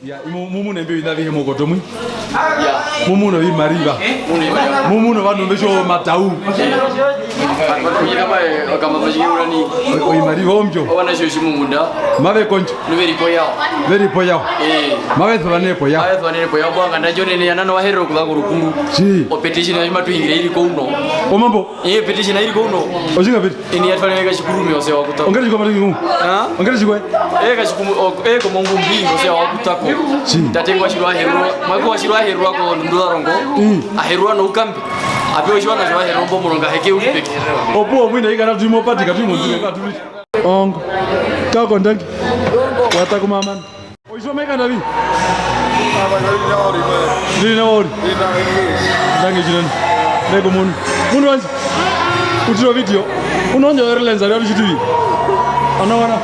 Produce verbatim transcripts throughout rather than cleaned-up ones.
Ya, mu-, mu muna imbi oviṋa avihe moukoto mwi. Ya. Mu muna ovimariva. Mu muna ovimariva. Mu muna ovandu mbe tja omatau. Kunyika mae, okambamba tjike urani. O-, ovimariva ombyo. Ovanatje otjimungunda. Mave kondjo. Nu ve ri po yao. Ve ri po yao. Eh. Mave suva nee po yao. Mave suva nee po yao. Mbwanga ndandjo nene ya nana Ovaherero okuza korukuru. Tjii. O petition ayo matu hingire i ri kouno. Omambo? Eh, petition ai ri kouno. Otjinga peti? Ini ya twalele katjikurume ose wa kuta. Ongeri tjikwa matu hingi. Ah? Ongeri tjikwa? Eh, katjikurume, o-, eh, komongumbi ose wa kuta ko. Tjii. Tate ngwa tjirwa aherwa. Mwa kuwa tjirwa aherwa ko ndundu za rongo. Mm. Aherwa no ukambi. Ape otjiwana tjo Vaherero mbo muronga heke uri peke. Opuwo mwina ikana twi mo pati katwi mo nzire katwi. Ongo. Kako ndangi. Wata kumamana. Oisoma ikana vi? Ndiri na ori. Ndangi chinene. Ndeko munu. Mundu wanje. Utiro video. Unonjo yore lenza lya tshitivi. Ana wana.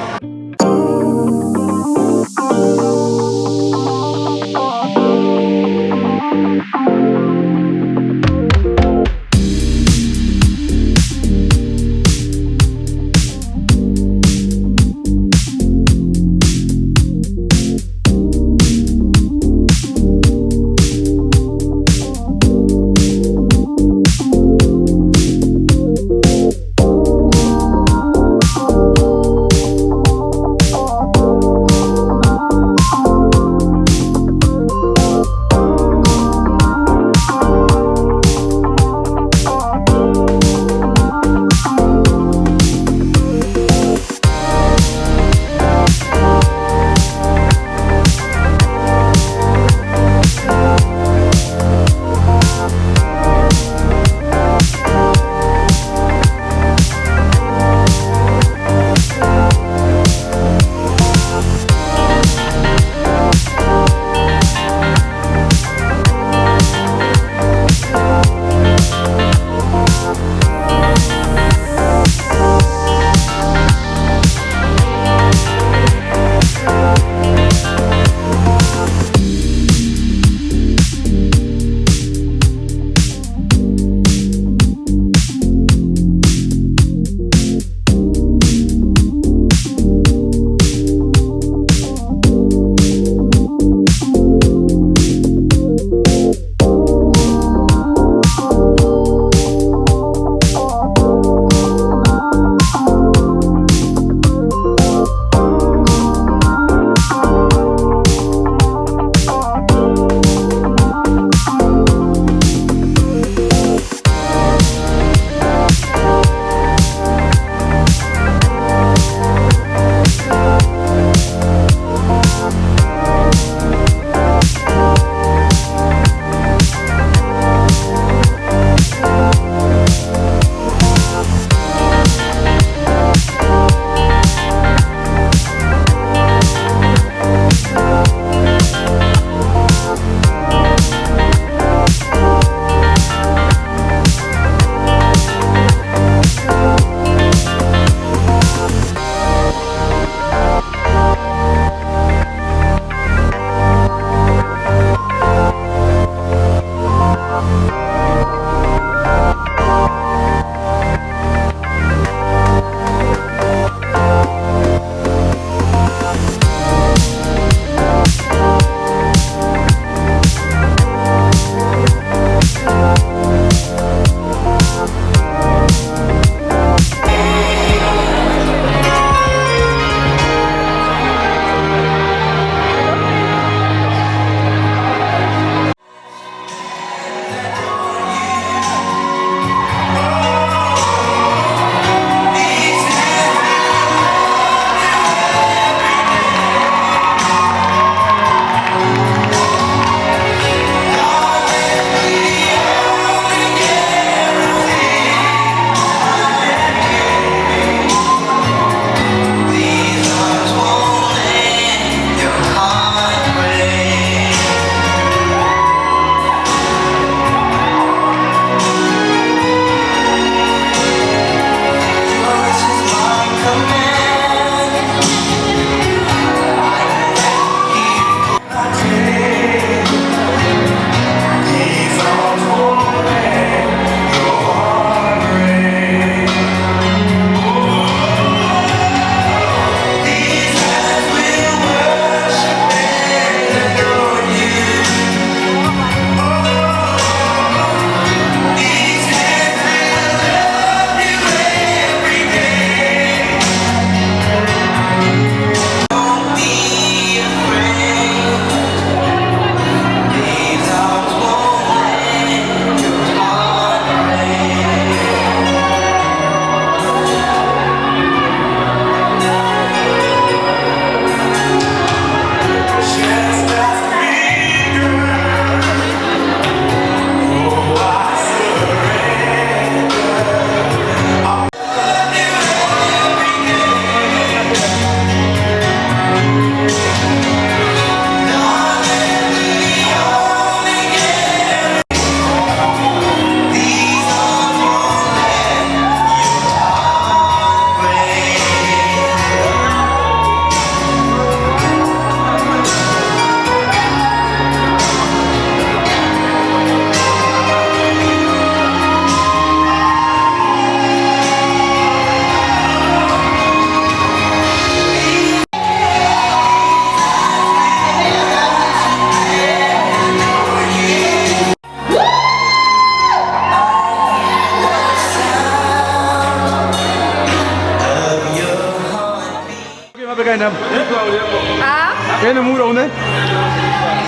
Ah. Ene mumwira uṋe?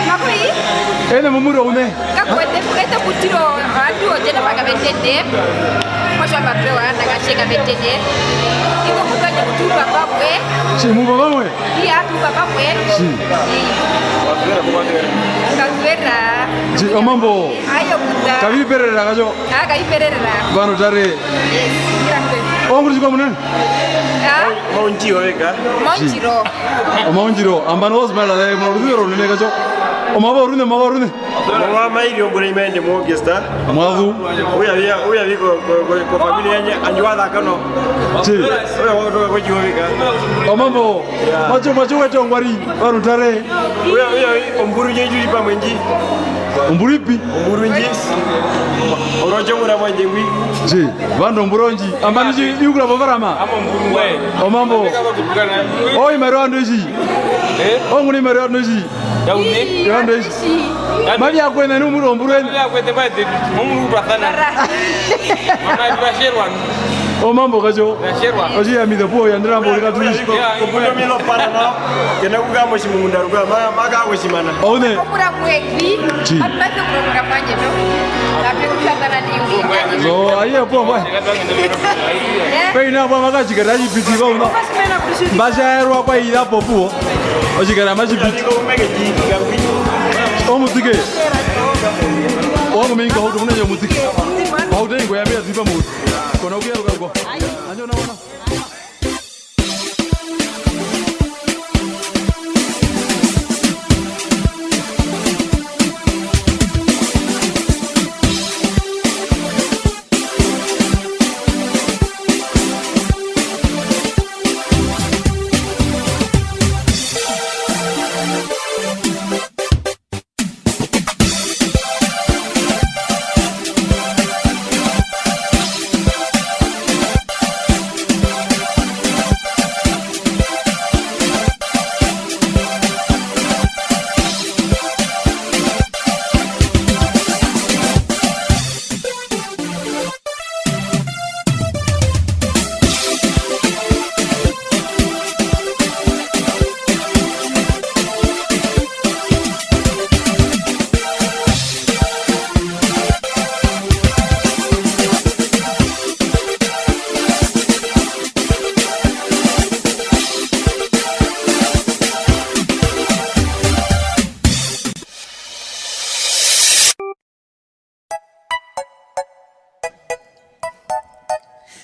Makoi? Ene mumwira uṋe? Kakuete, kuete kutiro, ovandu o Jennifer Kavetete. Mosho mapewa na Kashe Kavetete. Iko kutu anje kutupa pamwe. Tji, mupa pamwe? Iya, tupa pamwe. Tji. Iya. Kavera. Tji, omambo. Ayo kuta. Kavipererera katjo. Ah, kavipererera. Vandu tare. Yes, ngira mbe. Onguri tjikwa munene? Ah? Maundjiro veka. Maundjiro. Omaundjiro, nambano osimala, eh, moruveze runene katjo. Omavo ruṋe, omavo ruṋe. Omavo mairi ombura imaende mu August, ah? Mwazu. Uya, uya, uya vi ko, ko, ko, ko familia yandje, andje wa za kano. Tji. Uya, wa kutoka ko tjiko veka. Omambo, ya. Macho, macho wetu ongwari, vandu tare. Uya, uya, omburu ndje ndji ri pamwe ndji. Omburu ipi? Omburu ndji. Orondjo mura mwandje ngwi. Tji, vandu omburu ndji. Nambano tji, i ukura povarama. Amo mburu ngwe. Omambo. Oi, imariwa ndo tji. Eh? Onguni imariwa ndo tji. Ya uṋe? Ya ndo tji. Mali ya kwena ni omburu, omburu eni. Ya kwete mbaete. Momuru kupasana. Mama, tuvasherwa. Omambo katjo. Tuvasherwa. Otjiyamize puwo yandira mbo rika tuishi. Kopundo milo para nao. Kena kukaa motjimunda rukwao, ma-, makaa kotjimana. Ouṋe. Okura kuevi. Tji. Atu mase kurongora kwanje, no? Kape kutjatana ni. No, aiye, puwo, mbwa. Eh? Pe ina mbwa makatjikata tjipiti, va una. Mba tjaerwa kwa ira po puwo. Otjikara matjipiti. Omutike. Owa kumenyika hauto, muna yo mutike. Hauto ingo ya mea zipa mutu. Kona kuyaruka kwa. Anjo na ona.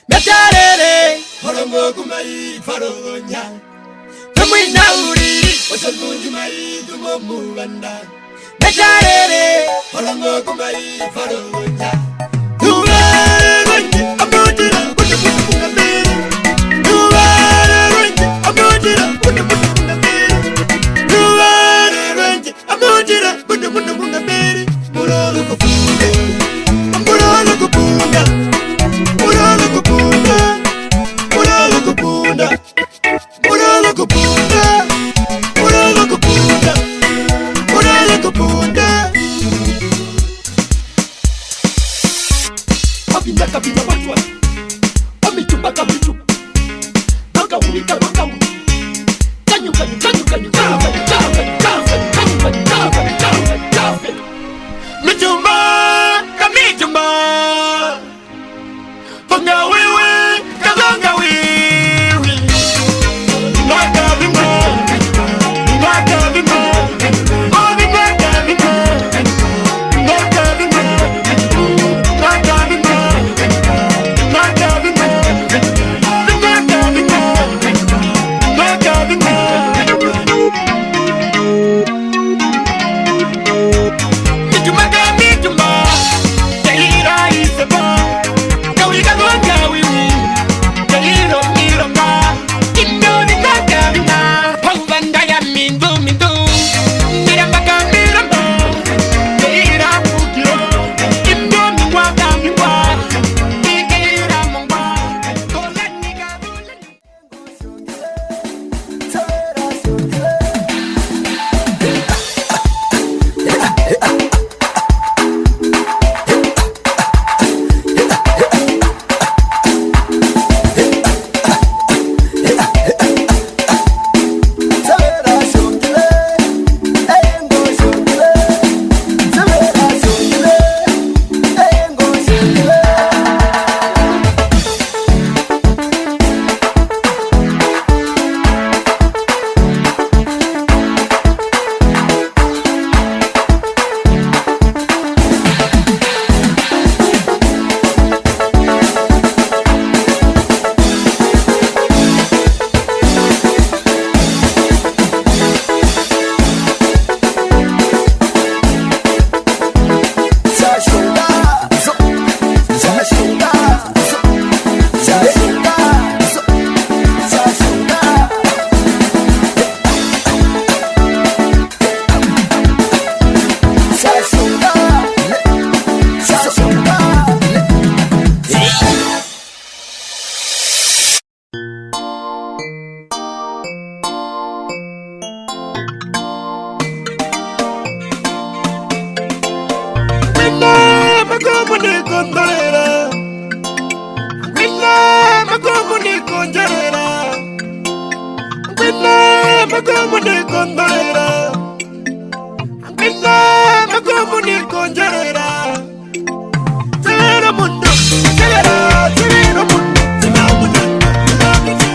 Metarere, horongo kumai faronya. Kamwina uriri, osondunju mai tumo muvanda. Metarere, horongo kumai faronya. Tuvarerwe, amotira, kutu kutu kungambere. Tuvarerwe, amotira, kutu kutu kungambere. Tuvarerwe, amotira, kutu kutu kungambere. Muroro kupunda, muroro kupunda, muroro kupunda, muroro kupunda. Muroro kupunda, muroro kupunda, muroro kupunda. Kapinda, kapinda, watwa. Kamitumba, kamitumba. Maka wulika, maka wulika. Kanyu, kanyu, kanyu, kanyu. Mitumba, kamitumba. Nikondorera. Ngwina makomu nikondorera. Ngwina makomu nikondorera. Ngwina makomu nikondorera. Tera mundo, tera, tera mundo, tera mundo.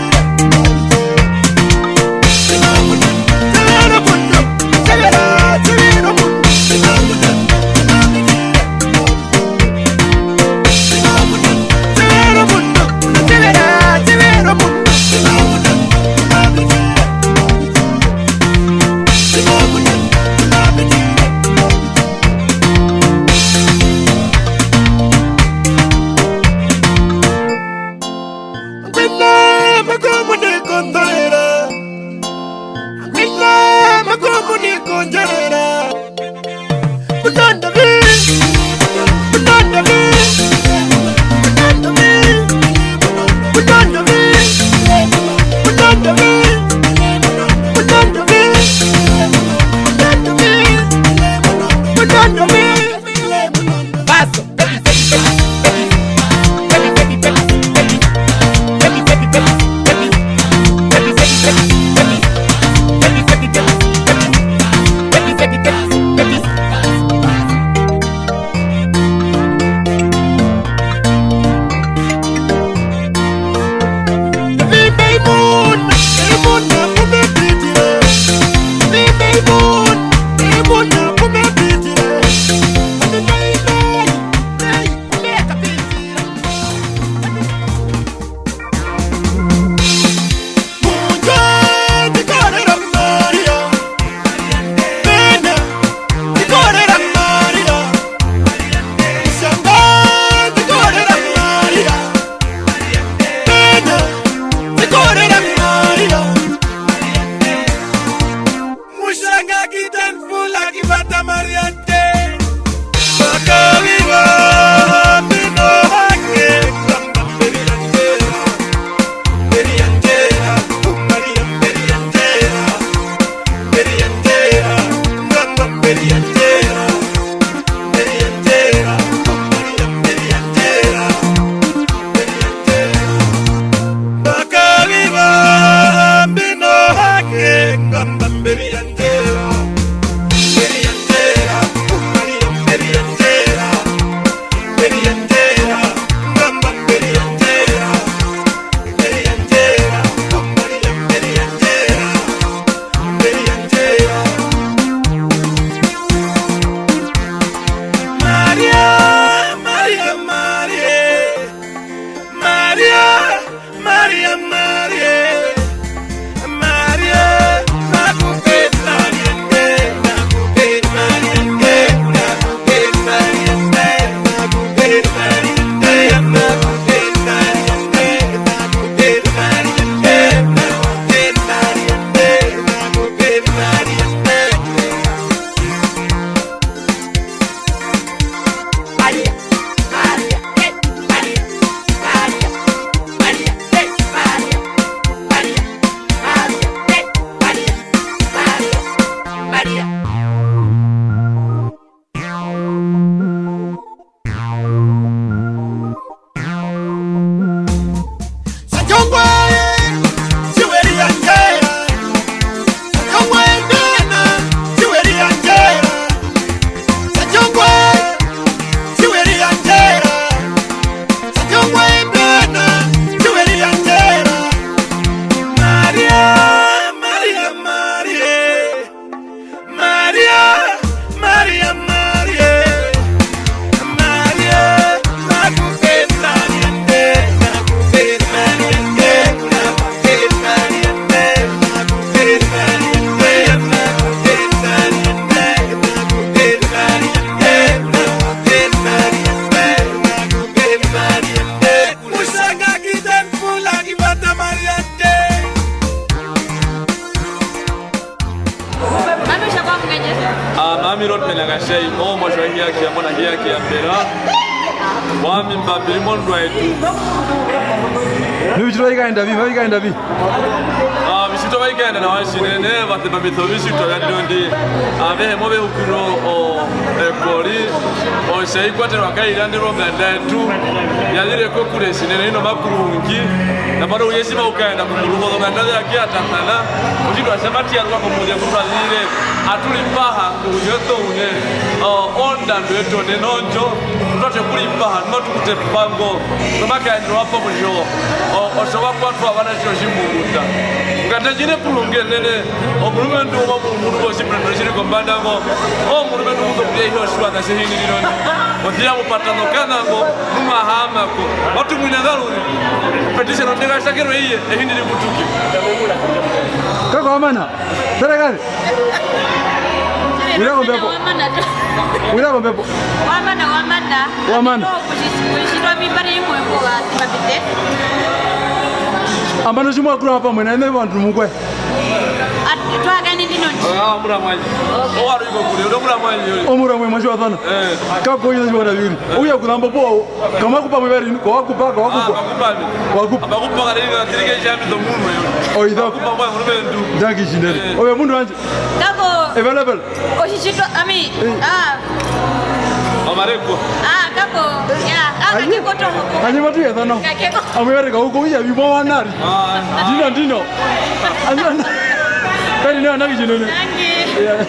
Mushanga kitan pula kibata Mariante. Makaviva, mbino hange, kamba mberi yandjera, mberi yandjera, Maria mberi yandjera, mberi yandjera, kamba mberi yandjera, mberi yandjera, Maria mberi yandjera, mberi yandjera. Makaviva, mbino hange, kamba mberi yandjera. Maria, Maria, Maria. Maria, Maria, Maria, Maria, nakupenda Mariante, nakupenda Mariante, nakupenda Mariante, nakupenda Mariante, nakupenda Mariante, nakupenda Mariante, nakupenda Mariante. Maria, Maria, Maria. Maria, Maria, Maria, Maria, nakupenda Mariante, nakupenda Mariante, nakupenda Mariante, nakupenda Mariante, nakupenda Mariante, nakupenda Mariante, nakupenda Mariante, nakupenda Mariante. Mushanga kitan pula kibata Mariante. Mami, otja kwa mukenye? Ah, mami Rodman Akashai, mo, mo, tjo hiya kia, mona hiya kia mbera. Kwami mba mbi ri mondjuwo yetu. Nu ovitjitwa vi kaenda vi, mavi kaenda vi? Ah, ovitjitwa vi kaenda nawa tjinene, va sepamisa ovitjitwa vya ndino ndi. Avehe movehukiro, o, ekori, otja i kwatelwa kai randero onganda yetu, ya zire kokure tjinene, i nomakurungi, nambano ouye tji mau kaenda komurungu, ozonganda zeya ke atasana, otjitwa tja matu yaruka komuze ku twa zire, atu ripaha, ouye otoune, o, ondando yetu onene ondjo, tu tate okuripaha, nu matu kute epango, nomakaenero wa pamwe tjo, o, otjo va kwatwa ovanatje otjimurunda. Nganda ndji ne kurungu enene, omurumendu umwe omundu wotjiprendero tji ri kombanda ngo, omurumendu u sokuya ihe otjiwaṋa tjehindi ndino ndi. Posi ya mu pata nokaṋa ngo, nu mwa haama ko. Matu mwina zaruri. Petition ondenga tjakerwe iye, ehindi ri kutuke. Kako wa mana? Tara kare. Wira kombepo. Wira kombepo. Wa mana, wa mana. Wa mana. Kushi-, kushitwa vipari imwe mbo va sipapite. Nambano tji mwa kura pamwe na ene vandu mukwe. At-, twa kani ndino ndi. Ah, omura mwanje. Okay. Owa ri kokure, uno omura mwanje. Omura mwe mwatjiwasana. Eh. Kako ina tjiwana viri. Uya kunambo po. Kamakupa mwe vari, ko wakupa, ko wakupa. Ah, makupa mi. Wakupa. Makupa kare inga tirike jami do mundu yo. Oida. Makupa kwa murumendu. Danke tjinene. Eh. Ove mundu wandje. Kako. Available. Otjitjitwa, ami. Eh. Ah. Omareko. Ah, kako. Ya. Ah, ayi, kakeko toho. Ayi, matu ya thano. Kakeko. Amuyareka huko, uya vimwa wanari. Ah. Ndino, ndino. Andino. Kari nao naki tjinene. Danke. Yeah.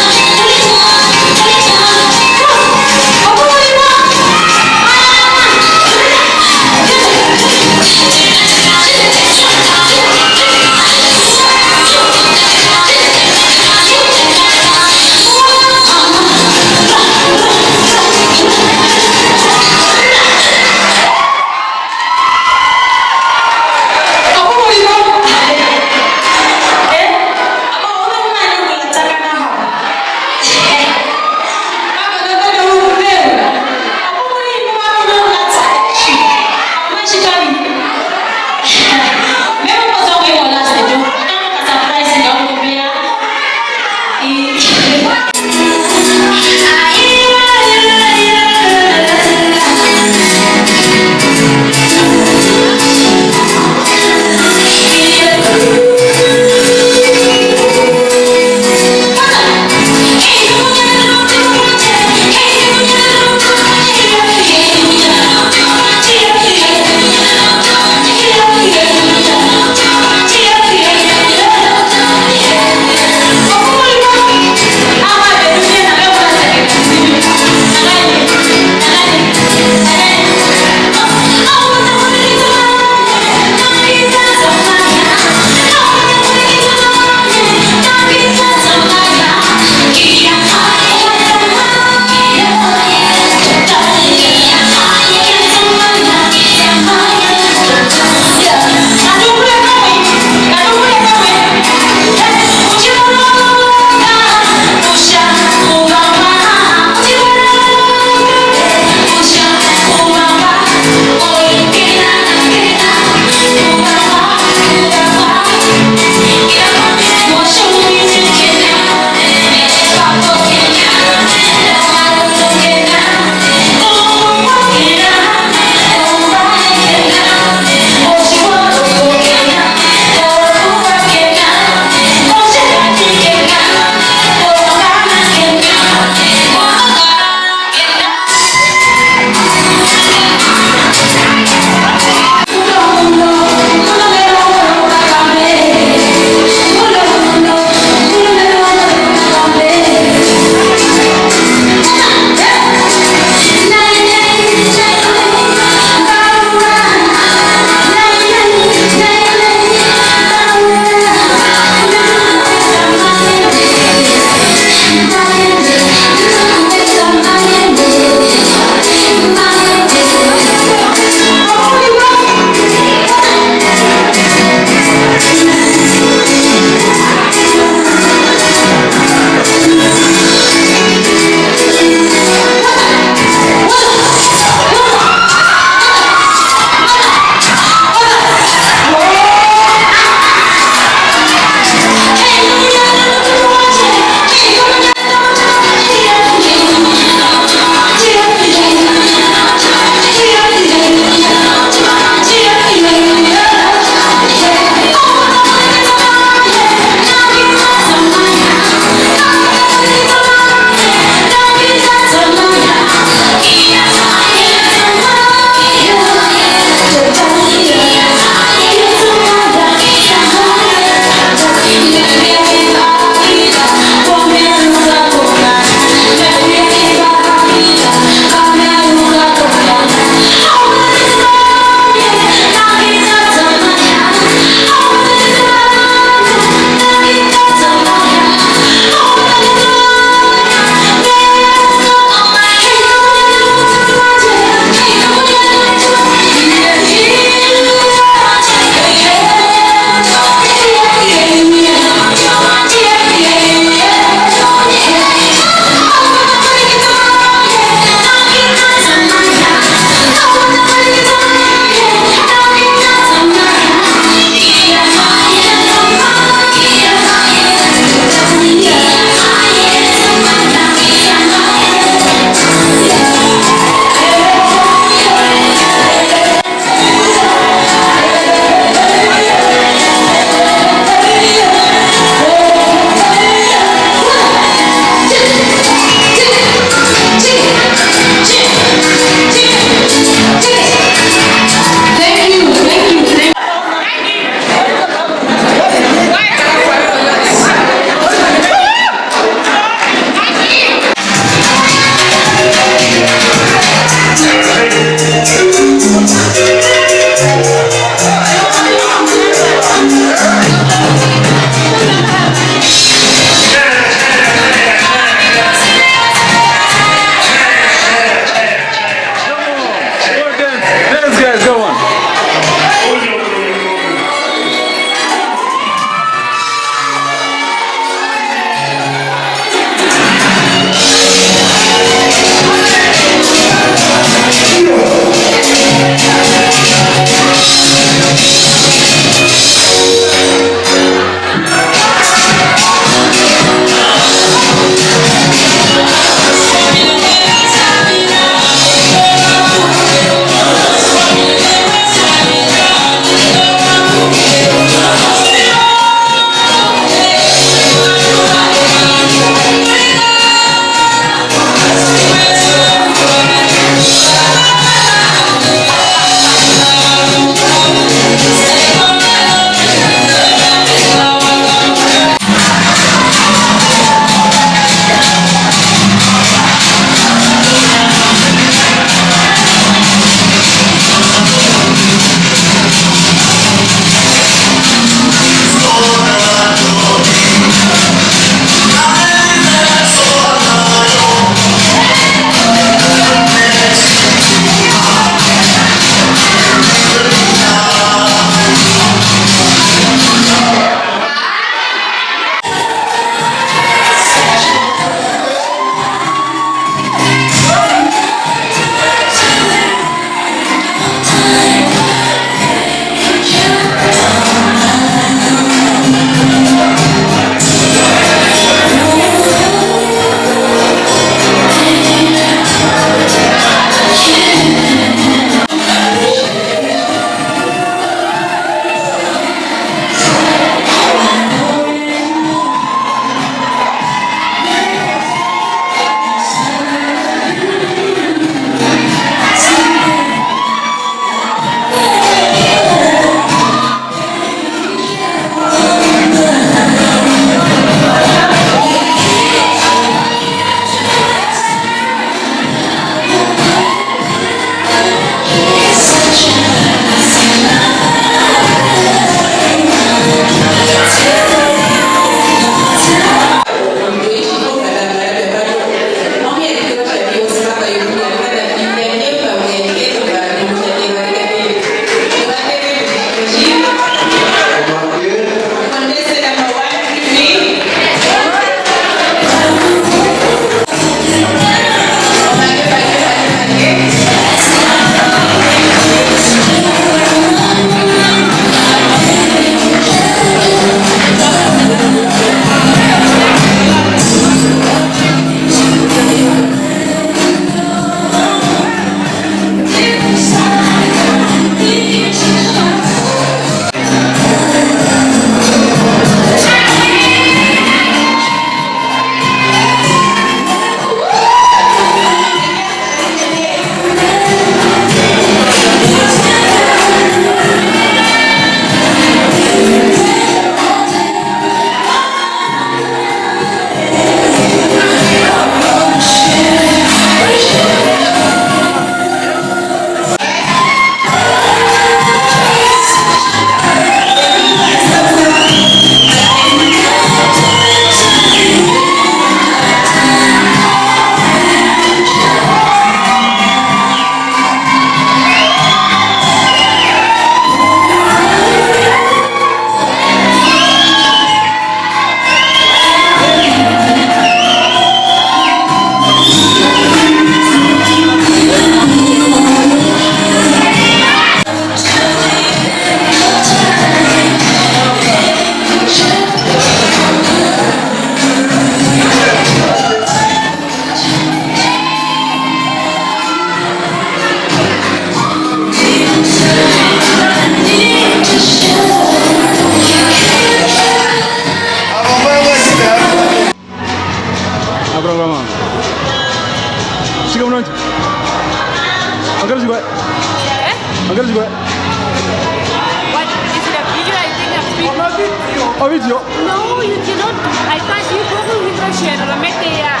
A video? No, you cannot. I can't. You go to Himroshen or Meteya.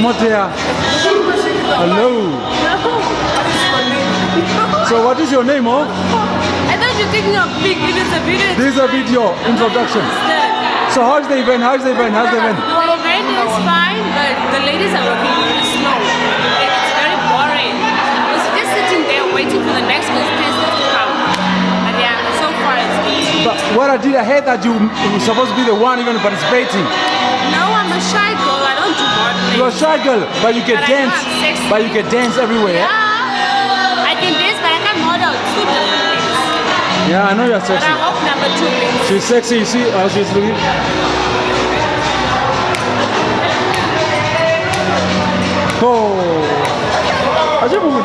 Motea. Hello. No. So what is your name, oh? I thought you were taking a pic. It is a video. This is a video introduction. So how's the event? How's the event? How's the event? The event is fine, but the ladies are working really slow. Like, it's very boring. It's just sitting there waiting for the next contestant to come. But yeah, so far it's good. But what I did, I heard that you, you were supposed to be the one even participating. No, I'm a shy girl. I don't do modeling. You're a shy girl, but you can dance. But I know I'm sexy. But you can dance everywhere. Yeah. I can dance, but I can't model. It's two different things. Yeah, I know you're sexy. But I hope number two wins. She's sexy, you see how she's looking? Oh. Aje mungu.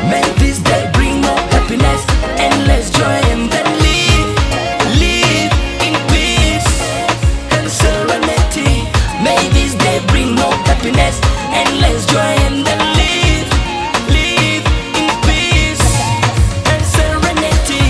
May this day bring more happiness, endless joy, and then live, live in peace and serenity. May this day bring more happiness, endless joy, and then live, live in peace and serenity.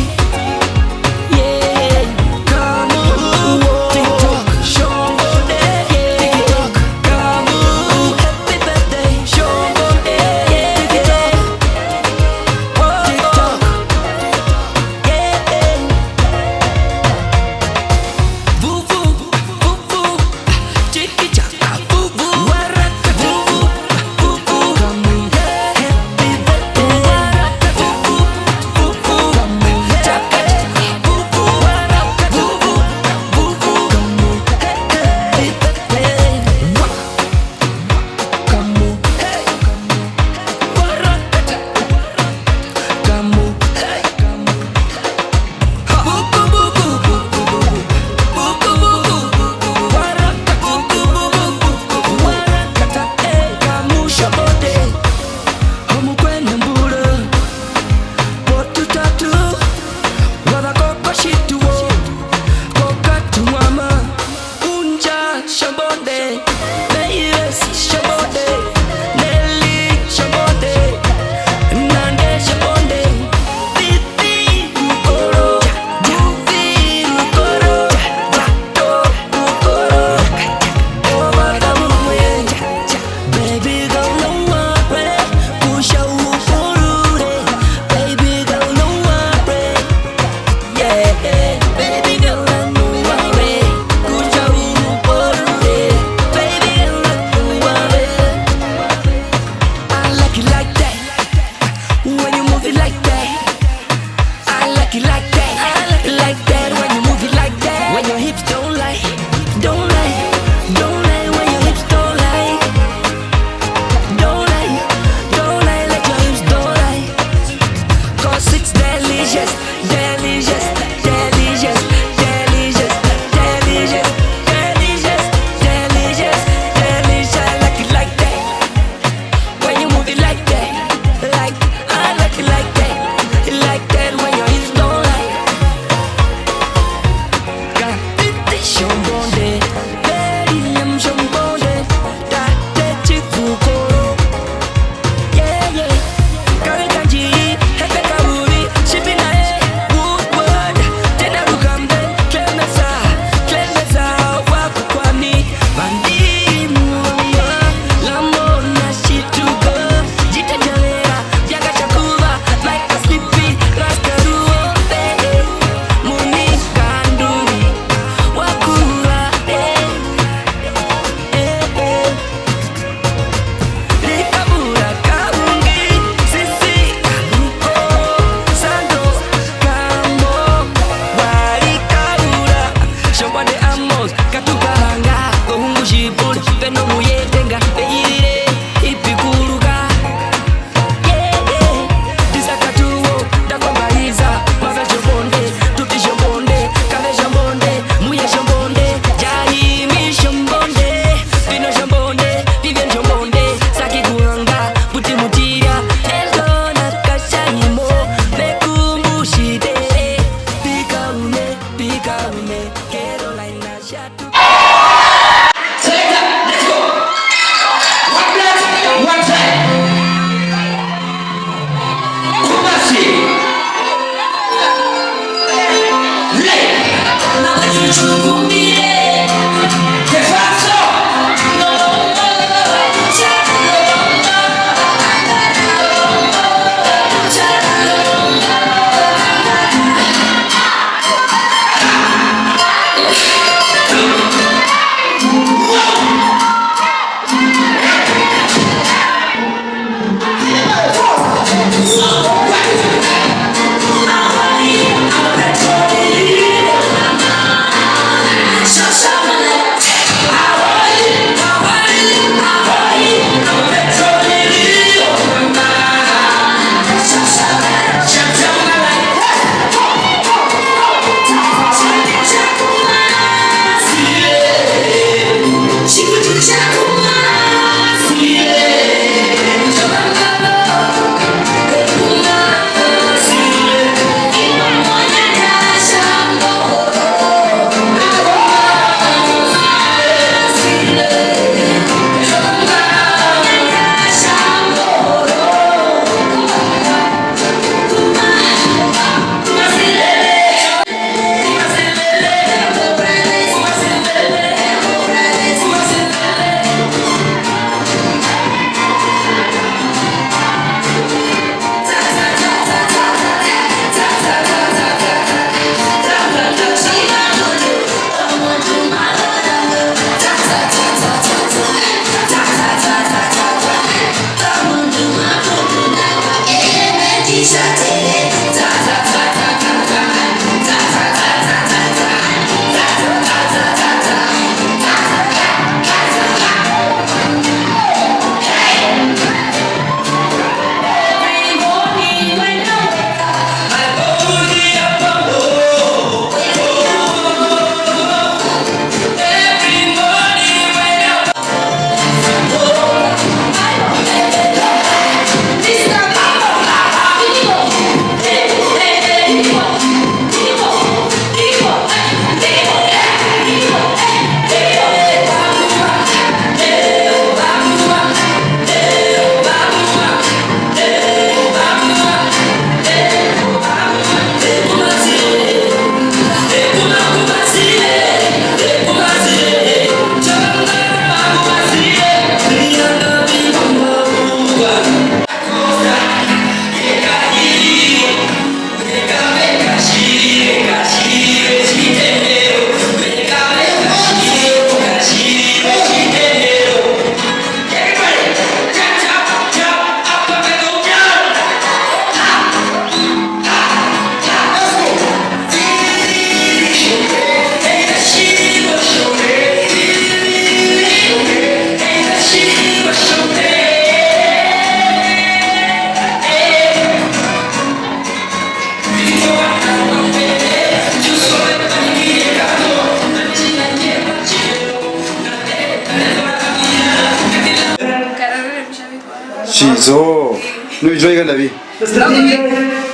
Tjizo. Nu otjitwa ikanda vi?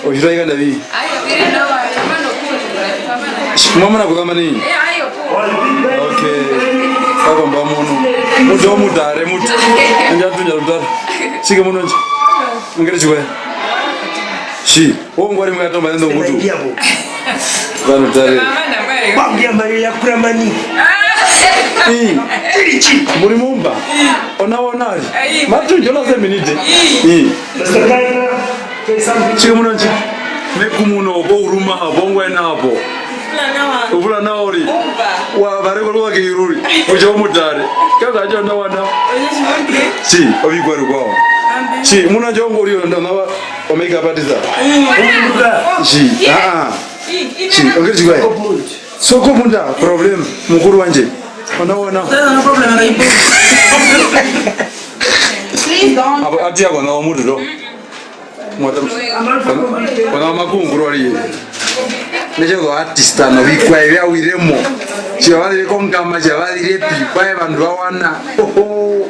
Otjitwa ikanda vi? Mwa mana kuzama nai? Okay. Papa mba muno. Mutu omutare mutu. Ndja tu ndja tutara. Tjike muno ndji. Ngere tjikwe. Tji. Wo ngwari mwa tomba ndo mutu. Vanhu tare. Bambia Maria ya Kuramani. Ii. Irichi. Muri mumba. Ona ona ari. Matu njola se minute. Ii. Mister Kaina, say something. Tjike muno tji. Meku muno, opo uruma, opo ngwena, opo. Uvula nawa uri. Wa, vareko luwa ke iruri. Ujo mutare. Kaka jo na wana. Tji, ovikweru kwao. Tji, muno jo ngori ndo na wa, o makeup artist. Tji, ah, ah. Tji, ongeri tjikwaye. Soko munda, problem, mukuru wanje. Ona, ona. Avo ati ya kona omutu do. Mwata, kona, kona makunguru ali. Necho zo artist ano vikwaye vya wiremo. Tjavali kongama, tjavali repi, kwaye vandu vawana. Oho.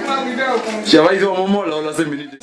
Tjavali zo momola, ola se minute.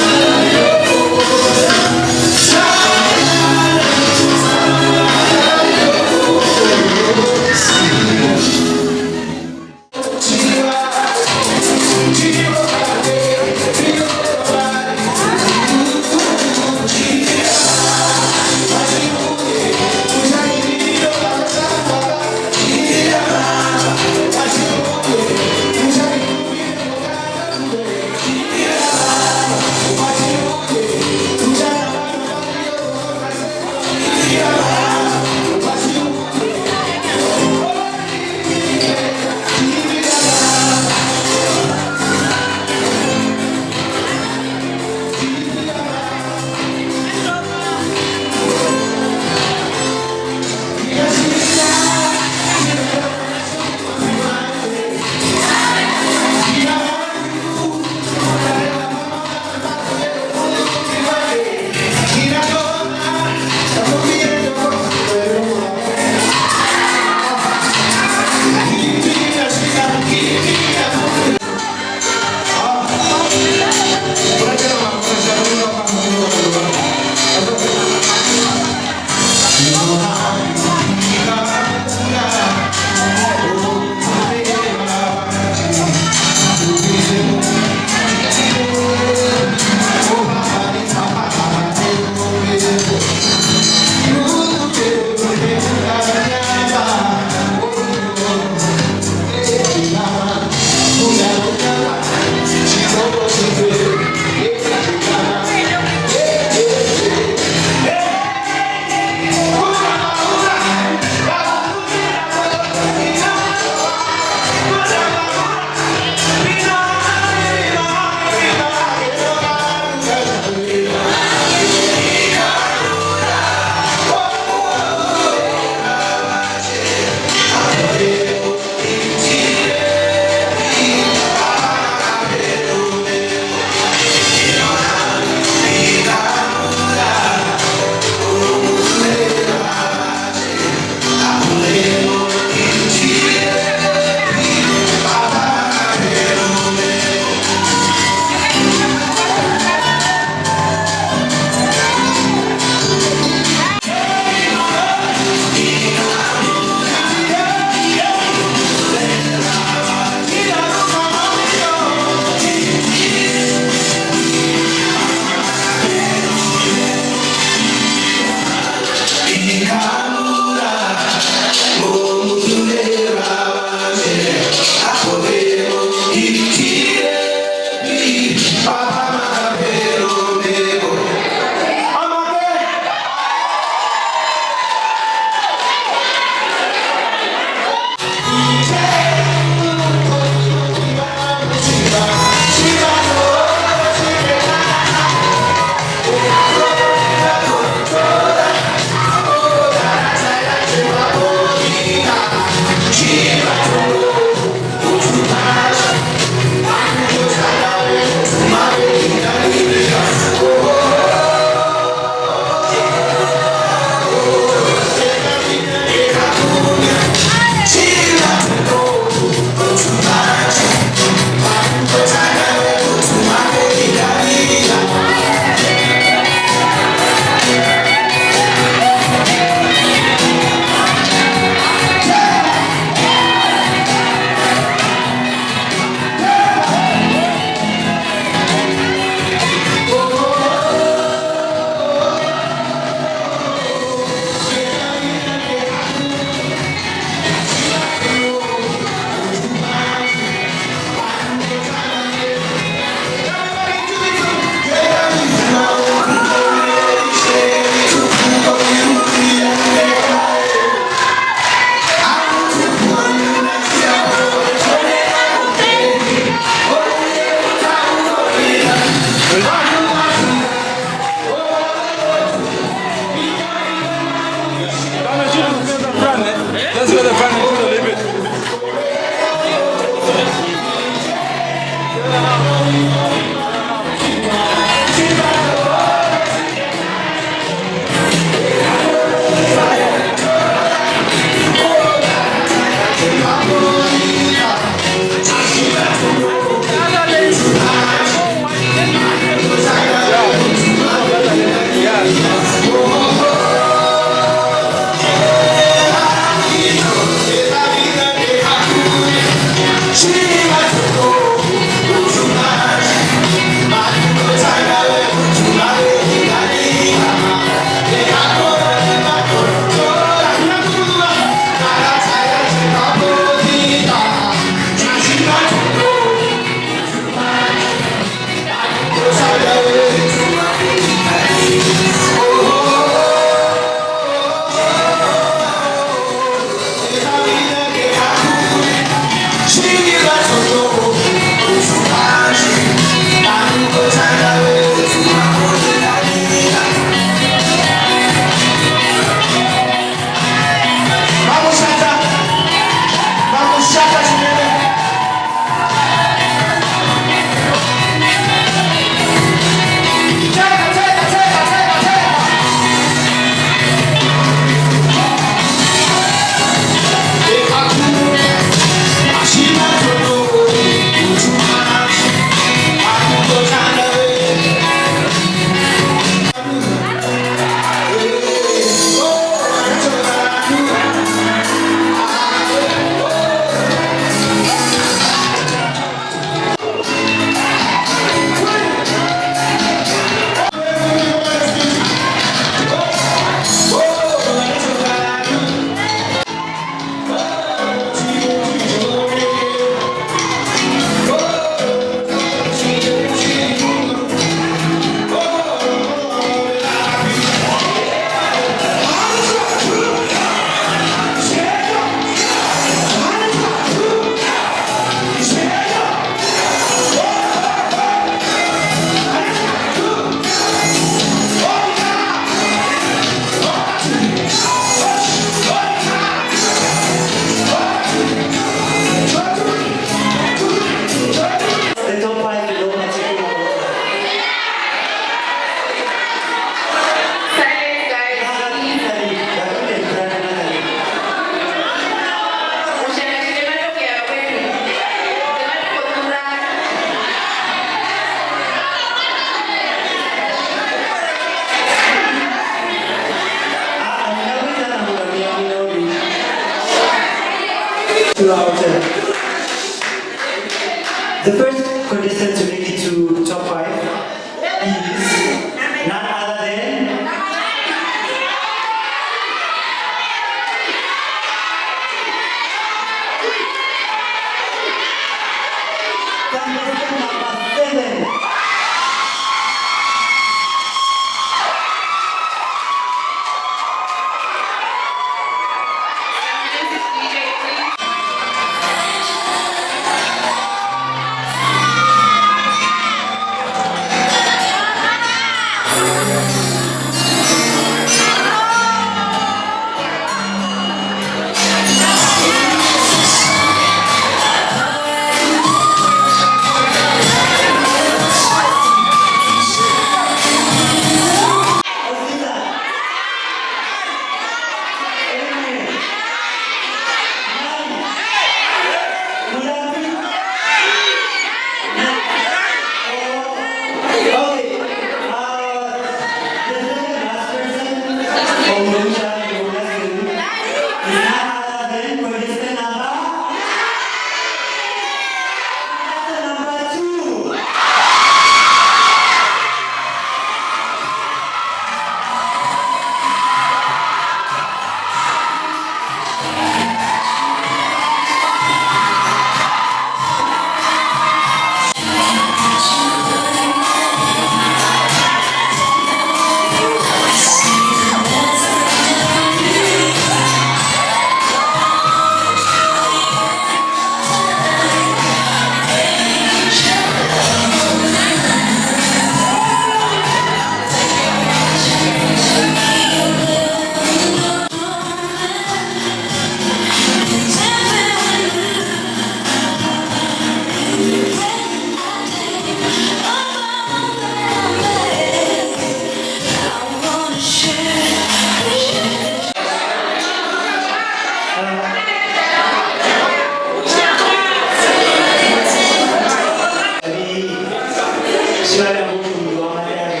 Tjimariva motjundu wa Matare,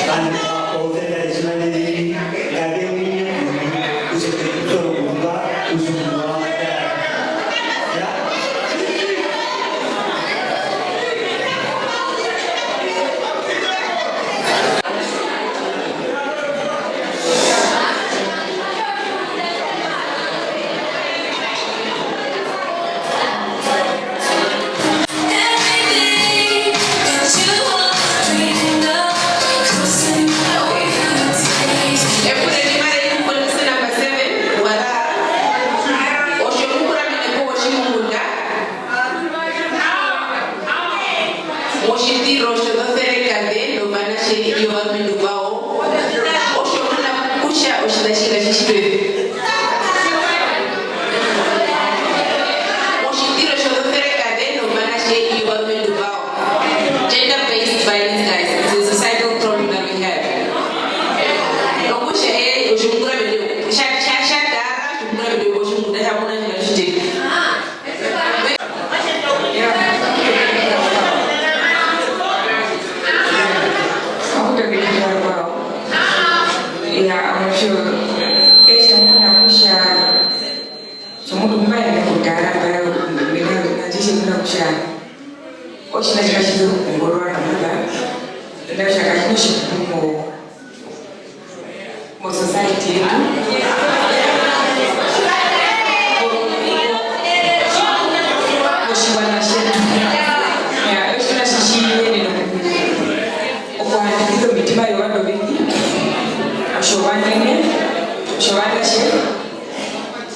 vandu va Alexander Tjimariva, ngave umwe kutja ke tu tore okuzuva otjundu wa Matare. Ya? Epuriro ndi mari ku kondisa number seven, wa rara. Otjo mukuramene po wotjimungunda. Motjitiro tjozoserekaze novanatje i ovarumendu vawo, otjo muna kutja otjiṋa tji katji tjitwe. Motjitiro tjozoserekaze novanatje i ovarumendu vawo. Gender based violence, guys, it's a societal problem that we have. Nokutja, eh, otjomukuramende, tja, tja, tja tara otjomukuramende, otjomunda tja muna tjina tjiteki. Iya, amusho, etje muna kutja, tjomundu mbaende kutara, mbae, mena, mena, tjimuna kutja, otjiṋa tji katji sokuru kongororwa na munda, mena kutja katji na otjikumo mo society yetu, motjiwaṋa tjetu. Ya, otjiṋa tji tji yenena oku-, okuhandikisa omitima vyovandu ovengi, otjovanene, otjovanatje,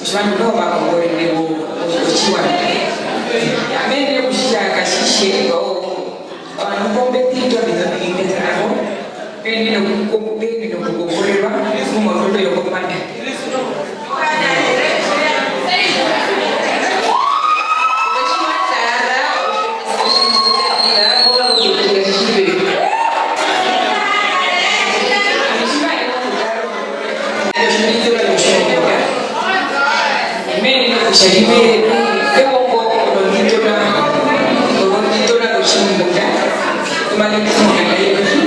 otjovandu noho va kongorere wo-, wo-, wotjiwaṋa. Ya, me hee kutja katji tje, o-, Ovandu mbo mbe tjitwa oviṋa ovingi mbe ṱa nao, ve yenene oku-, ve yenene okukomborerwa momarundo yokombanda. Mene kutja rimwe, pe vanga ozondito na, ozondito na zotjimunda, tu mane okumuna na yetu,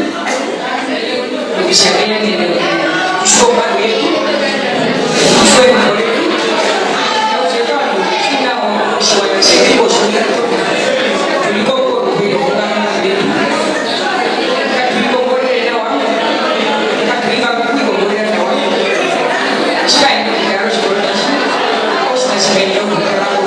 kutja ve yenene okutjiwa ombango yetu, okutjiwa embo retu, na kutja ovandu tji na mo otjiwaṋa tjetu otjinene, tu ri ko-, ko-, ko-, ko-, Katu i kongorere nawa, katu i vanga oku i kongorera nawa. Tji kaenda okukara otjikoroka tji, otjiṋa tji kaenda okukara ko.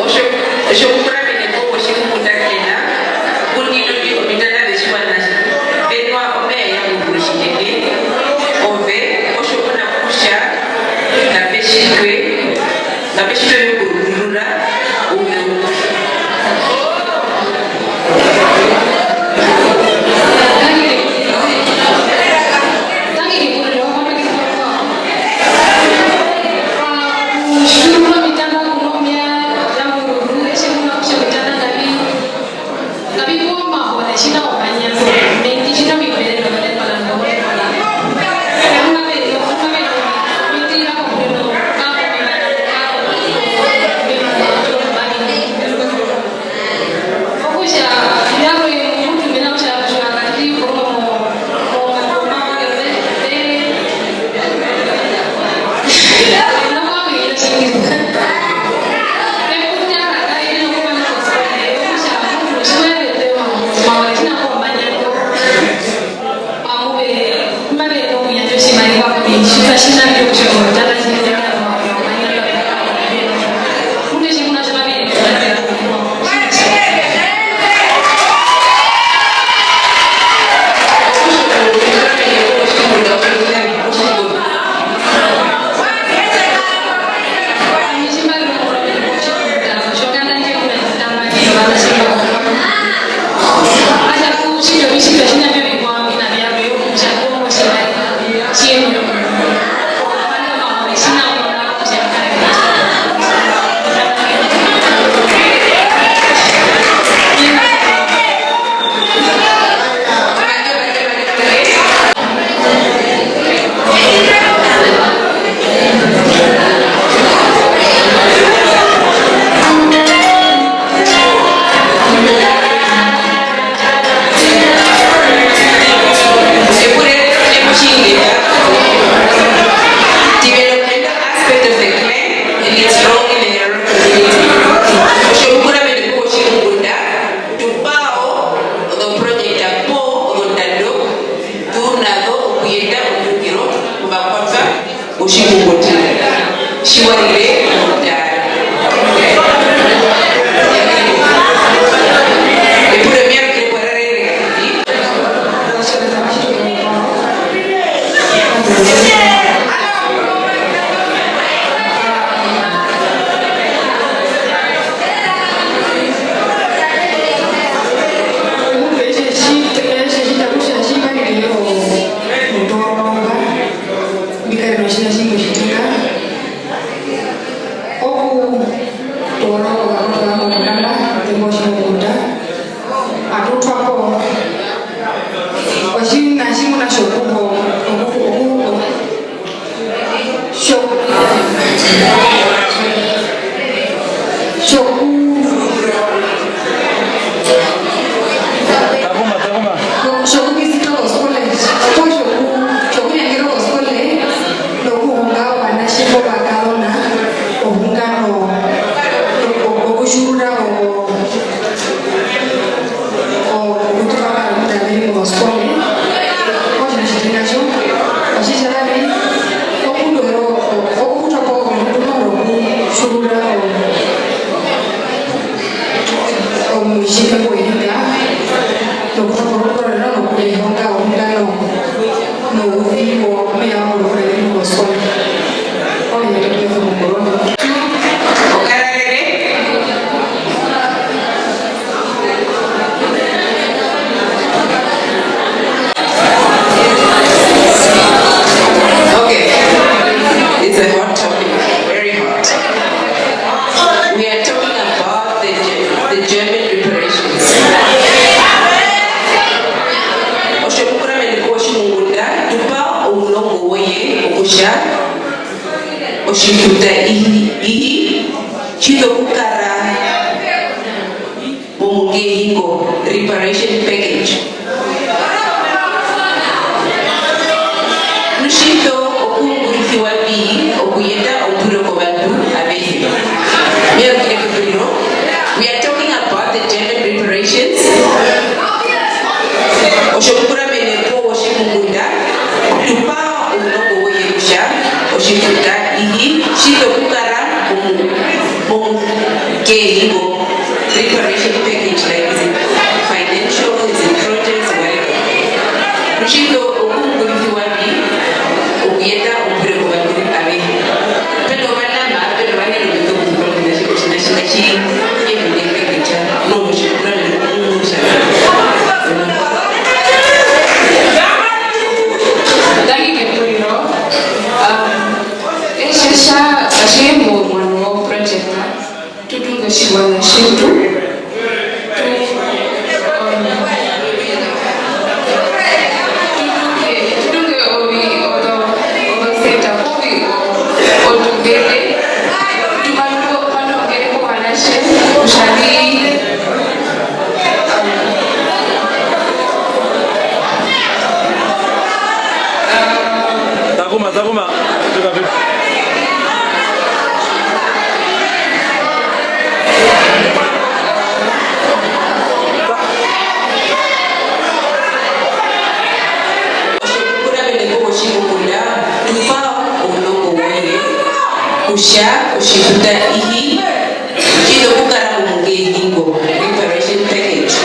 Otjo, otjo kukuramene ko, otjikukundakena, ku ndino ndi omitanda vyotjiwaṋa ve nwa omeya ya mururu tjinene, ove otjo muna kutja kape tjitwe, kape tjitwe vyokurundurura ouṋe umwe. Tjinene omitanda okunwa omeya ya mururu, etje muna kutja omitanda ngavi, ngavi pewa omahore, tji na omanya, mehindi tji na omiperero, ozolepala, ozolepala. Omuna ve, omuna ve, omitirira komurungu, kako mevanga, kako mevanga. Takuma, takuma. Tjokuvisita koskole, poo tjoku-, tjokunyandera koskole, nokuhonga ovanatje poo ovakazona ohunga no-, no-, okutjiurura o-, o-, okutupa omarumbi taveri moskole, otjiṋa tjitenga tjo, otjitjavari, okundoro-, o-, okukutwa po omundu noho okutjiurura o-, omutjimbe wohinga, nokutoka orukorero nokurihonga ohunga no-, nouvi womeya worukorero moskole. Oyo yandje kuyesu mukuru. Okararere. Okay. It's a hot topic. Very hot. We are talking about the Ge-, the German reparations. Otjomukuramene kotjimungunda, tu pa ounongo woye okutja otjikuta ihi, ihi, tji tokukara momungehingo, reparation package. Nu tji to okuungurisiwa vi okuyeta ombure kovandu avehe. Me rukire pepuriro. We are talking about the German reparations. Otjomukuramene poo wotjimungunda, tu pa ounongo woye kutja otjikuta ihi tji tokukara momu-, momungehingo. Reparation package, like, is it financial, is it projects, whatever. Nu tji to okuungurisiwa vi okuyeta ombure kovandu avehe. Pe novanama, pe novanene mbe tokukura otjiṋa tji-, otjiṋa tji-, tji ri, ye mune package, no, tji kura mune package. Ndangi kepuriro, um, etjo tja, atji mbo mwana wo project. Tu tunge otjiwaṋa tjetu. Tu, um, tu tunge, tu tunge ovi-, ozo-, ozoseta, ovi-, o-, otumbete. Tu manu-, manongere kovanatje, kutja vi-, um, um, Takuma, takuma. Otjomukuramene kotjimungunda, tu pa ounongo woye kutja otjikuta ihi tji tokukara momungehingo, reparation package.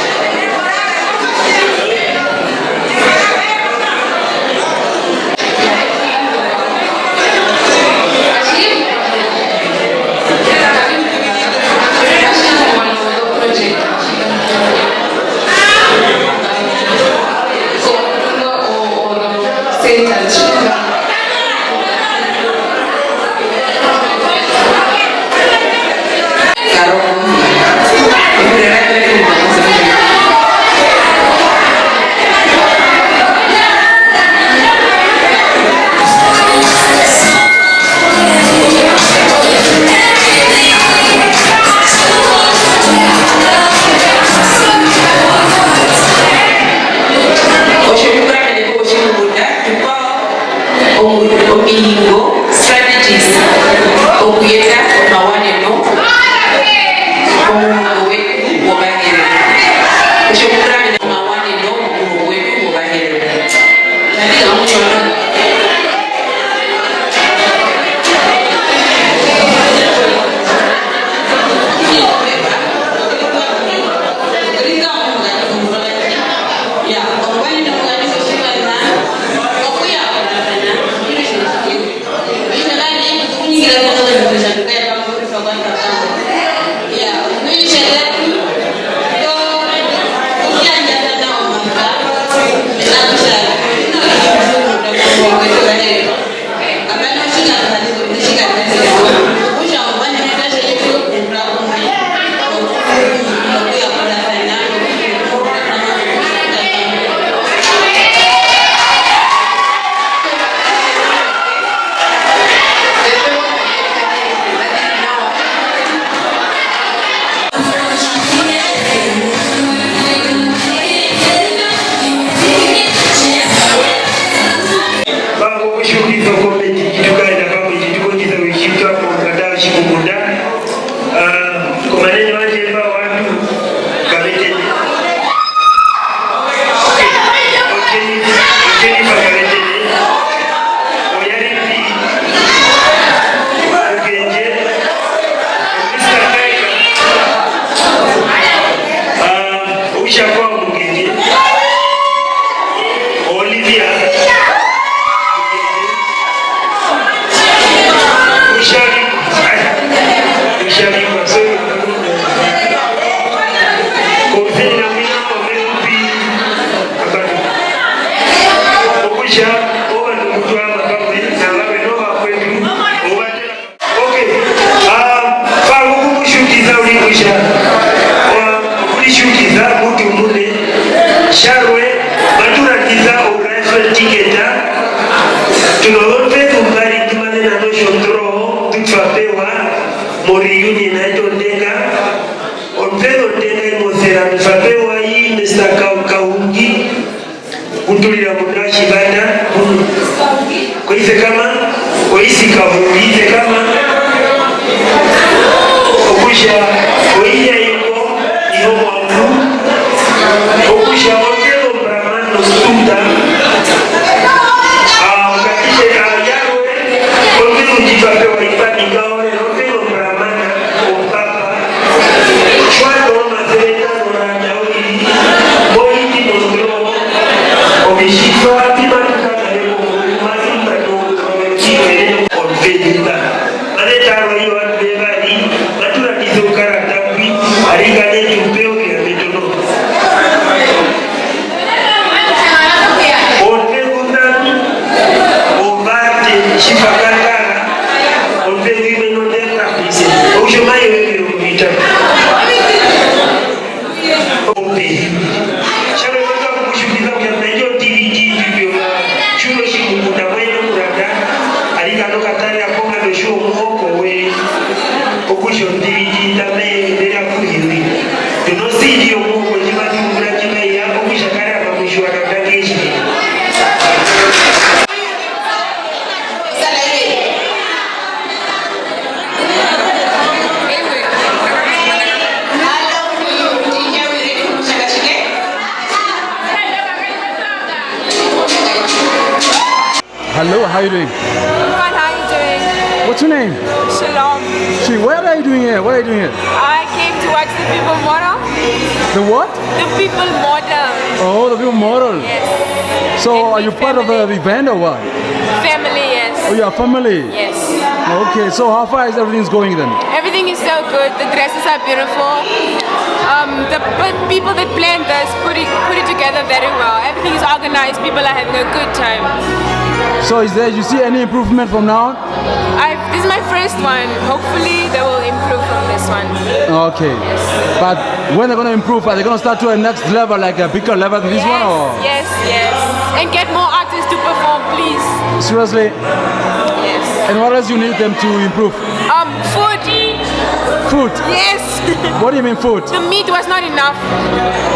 Otjomukuramene kotjimungunda, tu pa omu-, omihingo, strategies, okuyeta omawaneno momuhoko wetu wOvaherero. Otjomukuramene, omawaneno momuhoko wetu wOvaherero. Nandi na omucondo. Ah, komanene wandje mba wandu Kavetene. Okay. Jennifer, Jennifer Kavetene. Oyaripi. Okenje. Mister Kaika. Ah, Ushakwa Mukenje. Olivia. Ushavi. Ushavi kwa, sorry. Omusenina mwina omerupi. Okutja, ovandu kutwama pamwe, navamwe novakwetu, ovatera. Okay. Ah, pa okukutjiukisa uri kutja, ah, okuritjiukisa mutu mune. Tjarwe, matu randisa o raffle ticket. Tu nozombezu mbari ndu maze nana otjondoroho, ndu twa pewa mo reunion yetu ondenga. Ombezu ondenga imwe osera, ndu twa pewa i Mister Ka-, Kahungi. Kuturira munda wa Tjivanda, koisekama, koisika, koisekama, okutja oinya imbo, iho mwangu, okutja ondero Brahman nostuta, ah, okatise ka yarwe, ondero ndji twa pewa i Panika, orero ondero Brahman, opapa, Tjwano omasere tano randa uriri, moiti mondro, omitjitwa mbi matu kara navyo komurungu, matu mba nokutwa mekiro ene omvenda. Mane tarwa iyo vandu vevari, matu randisa oukarata mbwi, arikana tu pe oviha vyetu noho. Oondeku ndatu, ovate, tjiva kakara, ondeku imwe nondeku kapise. Okutja omayo yeviro kuvita. Ope. Tjarwe kutja kukutjiukisa kutja ndai o D V D ndjo, tjiuru tjimukunda mwene okuranda, arikana okatarera ponganda otjiwa omuhoko we. Okutja o D V D ndame ndera kuhiwi. Tuno C D yomuhoko ndji matu ungura ndji mai ya okutja kare apa mutjiwa na ndake tjinene. Hello, how you doing? I'm fine, how you doing? What's your name? Shalom. She, what are you doing here? What are you doing here? I came to watch the people model. The what? The people model. Oh, the people model. Yes. So, and are you part of the event or what? Family, yes. Oh, you are family? Yes. Okay, so how far is everything is going then? Everything is so good. The dresses are beautiful. Um, the p- people that planned this put it put it together very well. Everything is organized. People are having a good time. So is there, you see any improvement from now on? I this is my first one. Hopefully they will improve from this one. Okay. But when they're gonna improve, are they gonna start to a next level, like a bigger level than this one? Yes, or? Yes, yes. And get more artists to perform, please. Seriously? Yes. And what else you need them to improve? Um, food. Food? Yes. What do you mean food? The meat was not enough.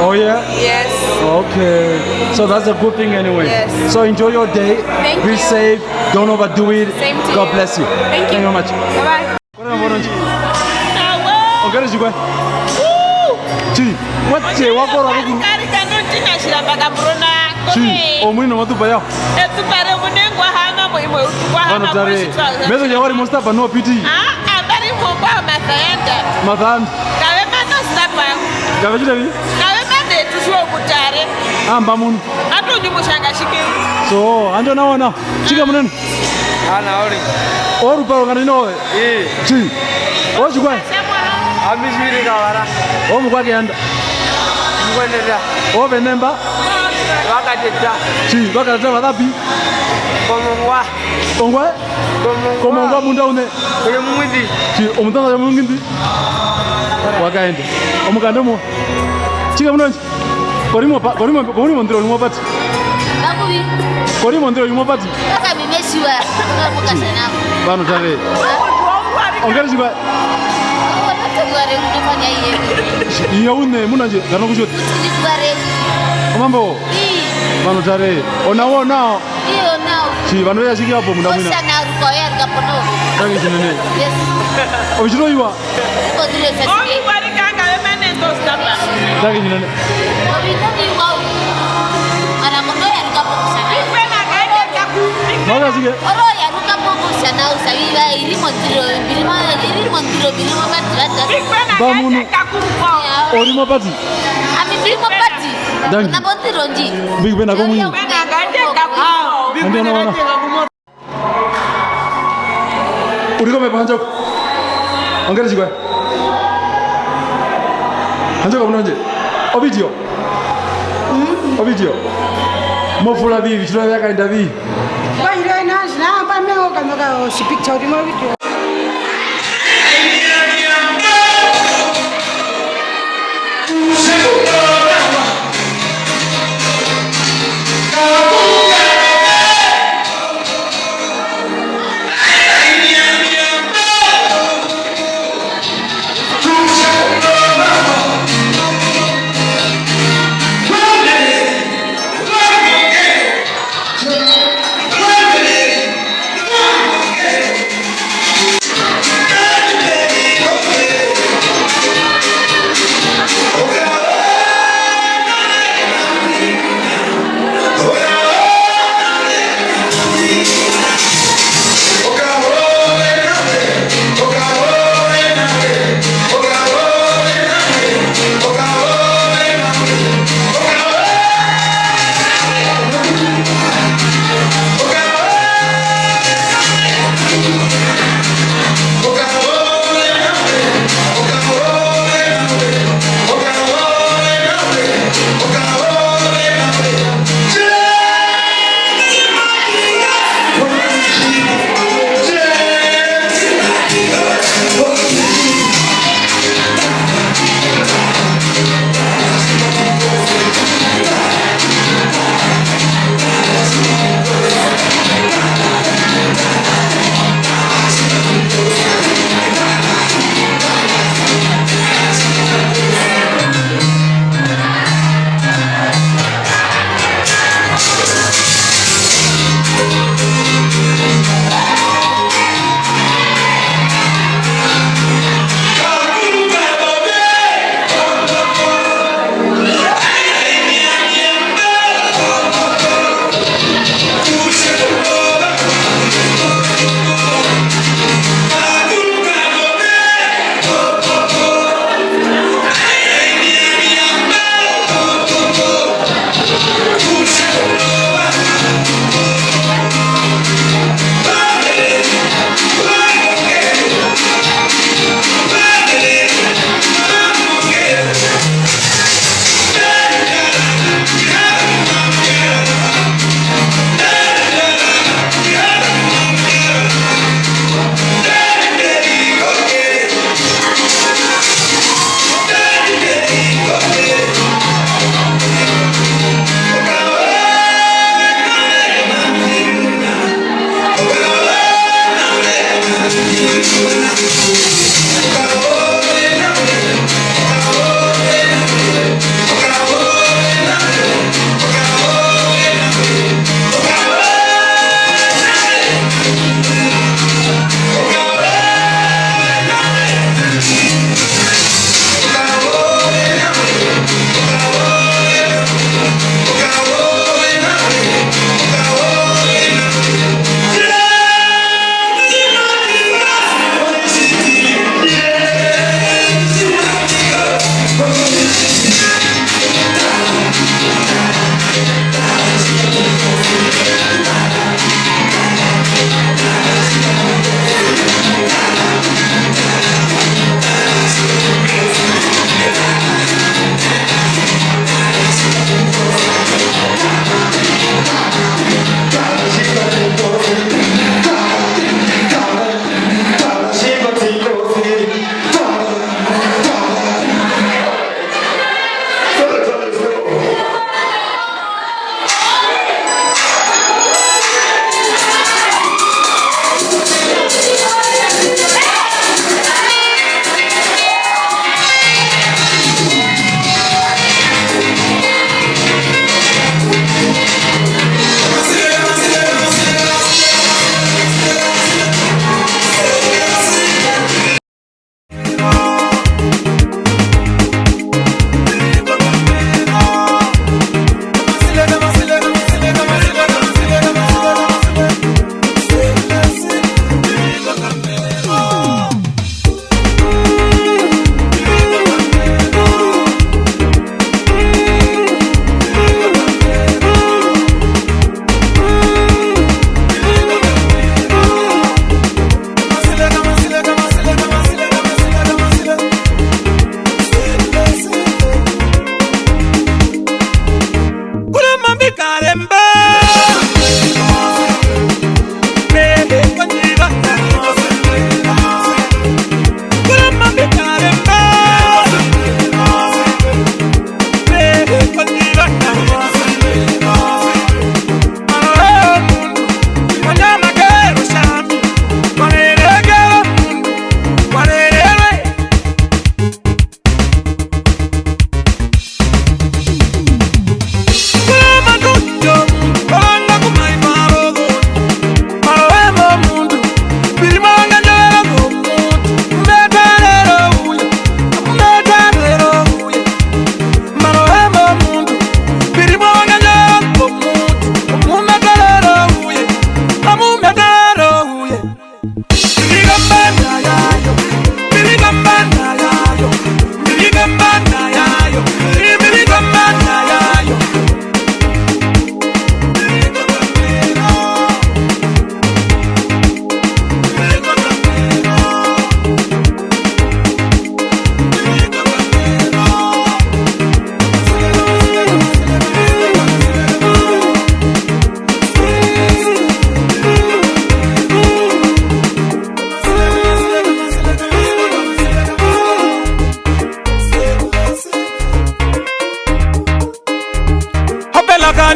Oh yeah? Yes. Okay. So that's a good thing anyway. Yes. So enjoy your day. Thank you. Be safe. Don't overdo it. Same to you. God bless you. Thank you. Thank you very much. Bye bye. Kore mbono nji. Ongere jikwe. Chi, what che wakora ruku. Kari kano tina shiramba kaburona. Chi, omwino watupa yao. Etupare munengwa hama mo imwe utukwa hama. Vano tare. Meso ya wari mostapa no piti. Ah, ambari mo kwa masayanda. Masayanda. Kave mano stapa. Kave chita vi? Kave mande tushwe kutare. Amba munu. Atu njumu shanga shike. So, anjo na wana. Chika munene. Ana ori. Oru paro ngani no. Eh. Chi. Ochi kwa. Ami jiri kawara. Omu kwa kianda. Ngwenera. Ove nemba. Vakateta. Chi, vakateta vadapi. Komongwa. Ongwa? Komongwa. Komongwa munda une. Kule mumwindi. Chi, omutanga ya mungindi. Wakaenda. Omukande mo. Chika munonji. Korimo pa, korimo, korimo ndiro limo pati. Bakubi. Korimo ndiro limo pati. Kaka mimesiwa. Kaka mukase nao. Vano tare. Ongere jikwa. Iyo une munanje kana kuchoti. Omambo. Vano tare. Ona wona. Iyo nao. Tji, vandu veya tjike vapo munda mwina? Osa na ruko ya ruka pono. Tangi tjinene. Yes. Ovitjiro viwa. Iko ndire sasike. Tangi tjinene. Ovitjiro viwa. Ana kono ya ruka pono sana. Mauka tjike? Oro ya ruka pono sana usaviva irimo ndiro, birimo, irimo ndiro, birimo pati, pati. Mba munu. Orimo pati. Ami birimo pati. Dangi. Nambondiro ndji. Big Ben ako mwenye. Andi ona wana. Uri kome pa Handjoko. Ongere tjikwaye. Handjoko muno ndje. O video. O video. Mo fula vi, vitjiro vya kaenda vi. Kwa hilo ina, zina, pa meo kanoka, o si picture, uri mo video.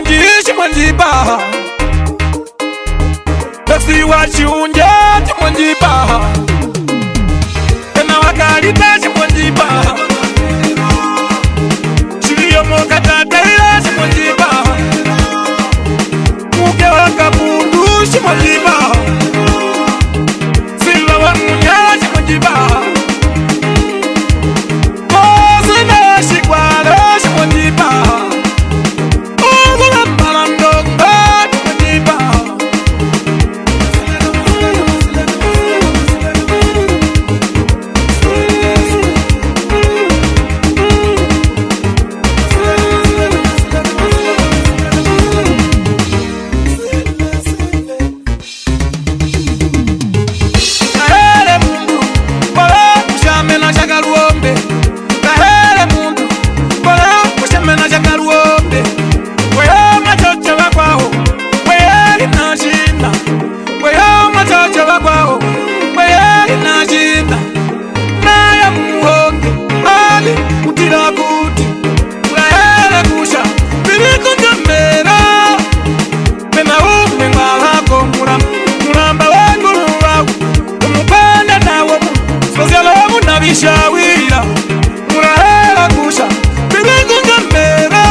Tji-, tji mwe ndji pa. Pesi wa Tjiundja, tji mwe ndji pa. Pena wa Kalita, tji mwe ndji pa. Tjiri yo mo Katataila, tji mwe ndji pa. Muke wa Kapundu, tji mwe ndji pa. Silva wa Munyala, tji mwe ndji pa. Kozina ya Tjikwaro, tji mwe ndji pa. Kahere mundu, kole kutja mena tja Karuombe. Kahere mundu, kole kutja mena tja Karuombe. Weya omatjotjo vakwao, weya ina tjina. Weya omatjotjo vakwao, weya ina tjina. Naya muhonge, ali kutira kuti. Kahere kutja, piri kundjambera. Pena umwe ngwa hako muramba, muramba wa nguruvau, omupanda nawo mu, sipasialo muna vitjawira, murahera kutja, piri kundjambera.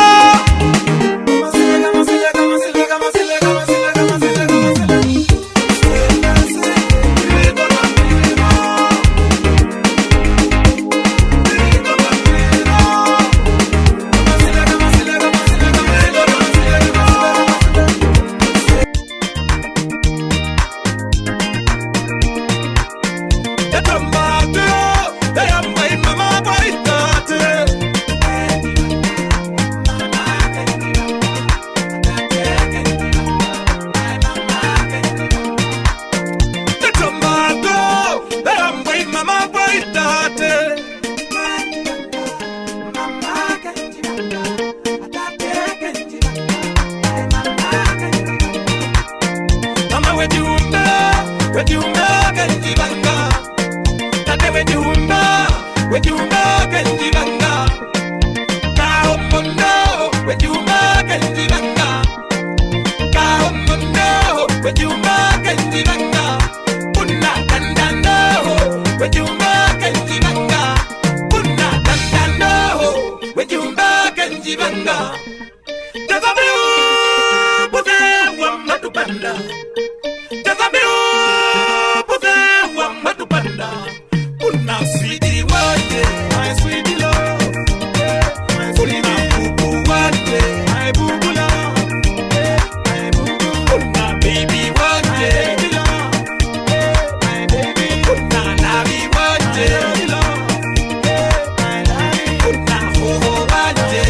Mama we Tjihumba, we Tjihumba ke ndji vanga. Tate we Tjihumba, we Tjihumba ke ndji vanga. Kaomondo, we Tjihumba ke ndji vanga. Kaomondo, we Tjihumba ke ndji vanga. Kuna kandando, we Tjihumba ke ndji vanga. Kuna kandando, we Tjihumba ke ndji vanga. Tjazambiru, poze wa matupanda. Tjazambiru, poze wa matupanda. Una sweetie wanje, my sweetie love. Una bubu wanje, my bubu love. Una baby wanje, my baby love. Una navi wanje, una hoho wanje.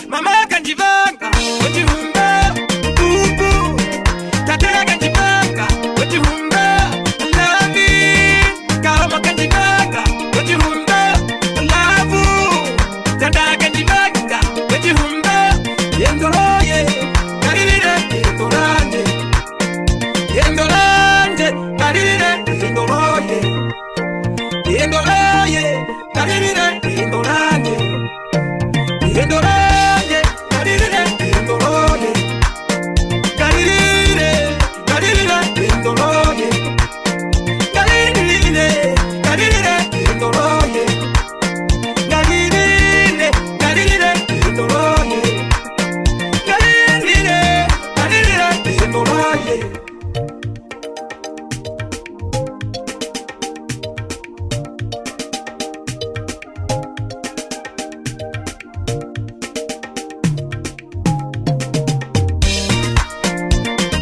Mama kandjivanga, we Tjihumba, bubu. Tate kandjivanga, we Tjihumba, love. Kaoma kandjivanga, we Tjihumba, love. Tata kandjivanga, we Tjihumba, yendo roye, karirire, yendo ranje. Yendo ranje, karirire, yendo roye. Yendo roye, karirire, yendo ranje. Yendo ranje, karirire, yendo roye. Karirire, karirire, yendo roye. Karirire, karirire, yendo roye. Karirire, karirire, yendo roye. Karirire, karirire, yendo roye.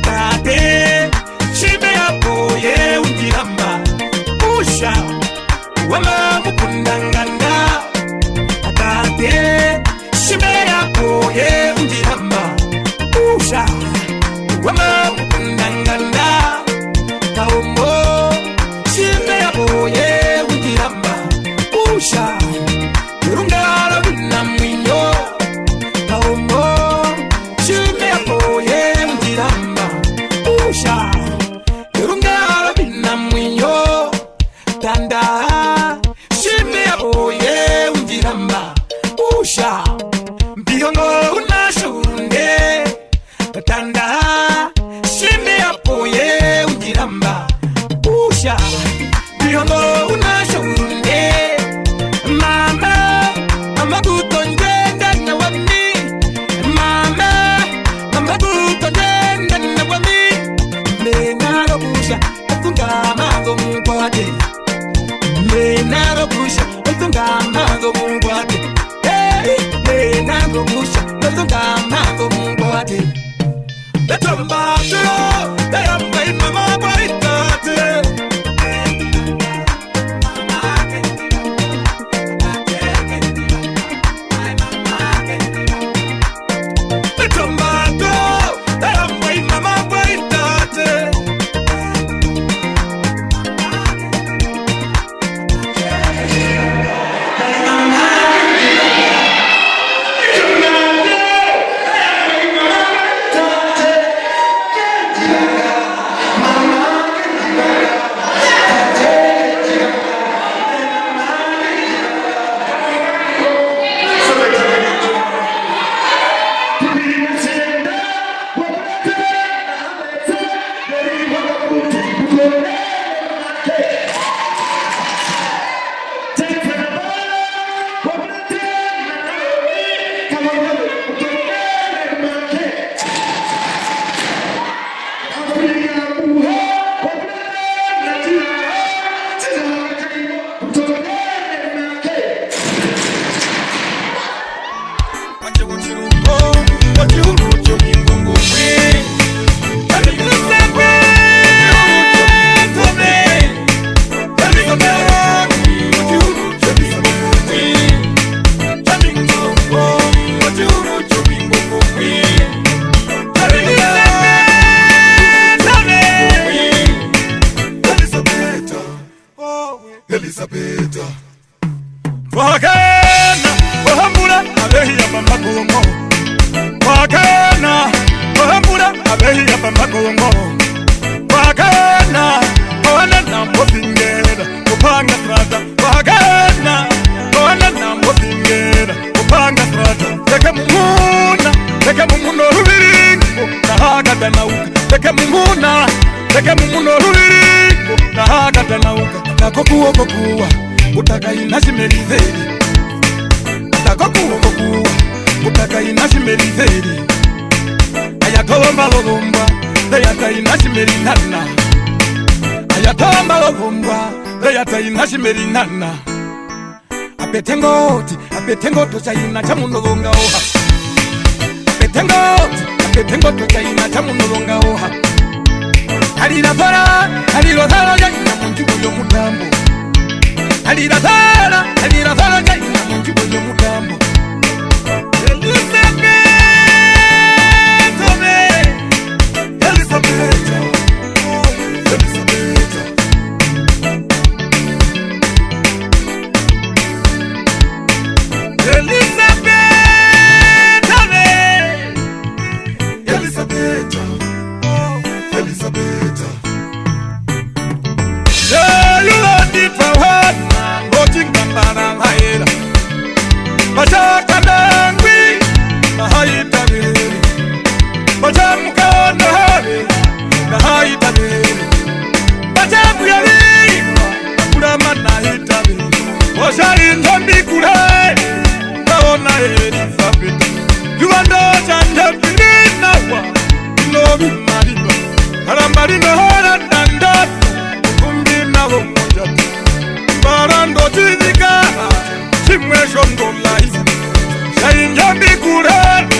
Tate, tji me ya poye u ndji ramba, kutja wa ma mukunda nganda. Tate, tji me ya poye u ndji ramba, kutja wa ma mukunda nganda. Kaombo, tji me ya poye u ndji ramba, kutja erunga rovinamuinyo. Kaombo, tji me ya poye u ndji ramba, kutja erunga rovinamuinyo. Tanda, tji me ya poye u ndji ramba, kutja Tja, mbi honga u na tjourunde, tanda, tjimbe ya poye undjiramba. Pusha, mbi honga u na tjourunde. Mama, mama kutondenda na wami. Mama, mama kutondenda na wami. Mena rokutja, otungama komukwate. Mena rokutja, otungama komukwate. Hey, mena rokutja, otungama komukwate. Etomba tuyo, eyamba imama kwa itate. Elisabeta. Twakana, ohambura, abehi ya mama Kongo. Twakana, ohambura, abehi ya mama Kongo. Twakana, owanana mbosingera, kupanga trata. Twakana, owanana mbosingera, kupanga trata. Teke mumuna, teke mumuna orubiringo, nahakatanauka. Teke mumuna, teke mumuna orubiringo, nahakatanauka. Atako kuoko kuwa, kutaka ina shimerizeri. Atako kuoko kuwa, kutaka ina shimerizeri. Ayatolomba lovombwa, zeyata ina shimerinana. Ayatolomba lovombwa, zeyata ina shimerinana. Apetengo oti, apetengo to chaina chamuno vonga oha. Apetengo oti, apetengo to chaina chamuno vonga oha. Alira para, alira zaro ya ina munjuko yo mutambo. Alira zara, alira zaro ya ina munjuko yo mutambo. Elisabeta, Elisabeta, Elisabeta. Elisabeta, Elisabeta, Elisabeta. Eyulo ndi twa hana, oti ngambara vaera. Vacha kanangwi, vahaita veri. Vacha mukana hari, vahaita veri. Vacha kuyari, vakurama nahita veri. Oshari ndombi kure, ndaona Elisabeta. Yuvando chanje piri nawa, ino vimariva. Karamba rino hora danda, ukumbi navo monjatu. Mbarando chivika, chimwe shondola isi. Shainja mbikurano,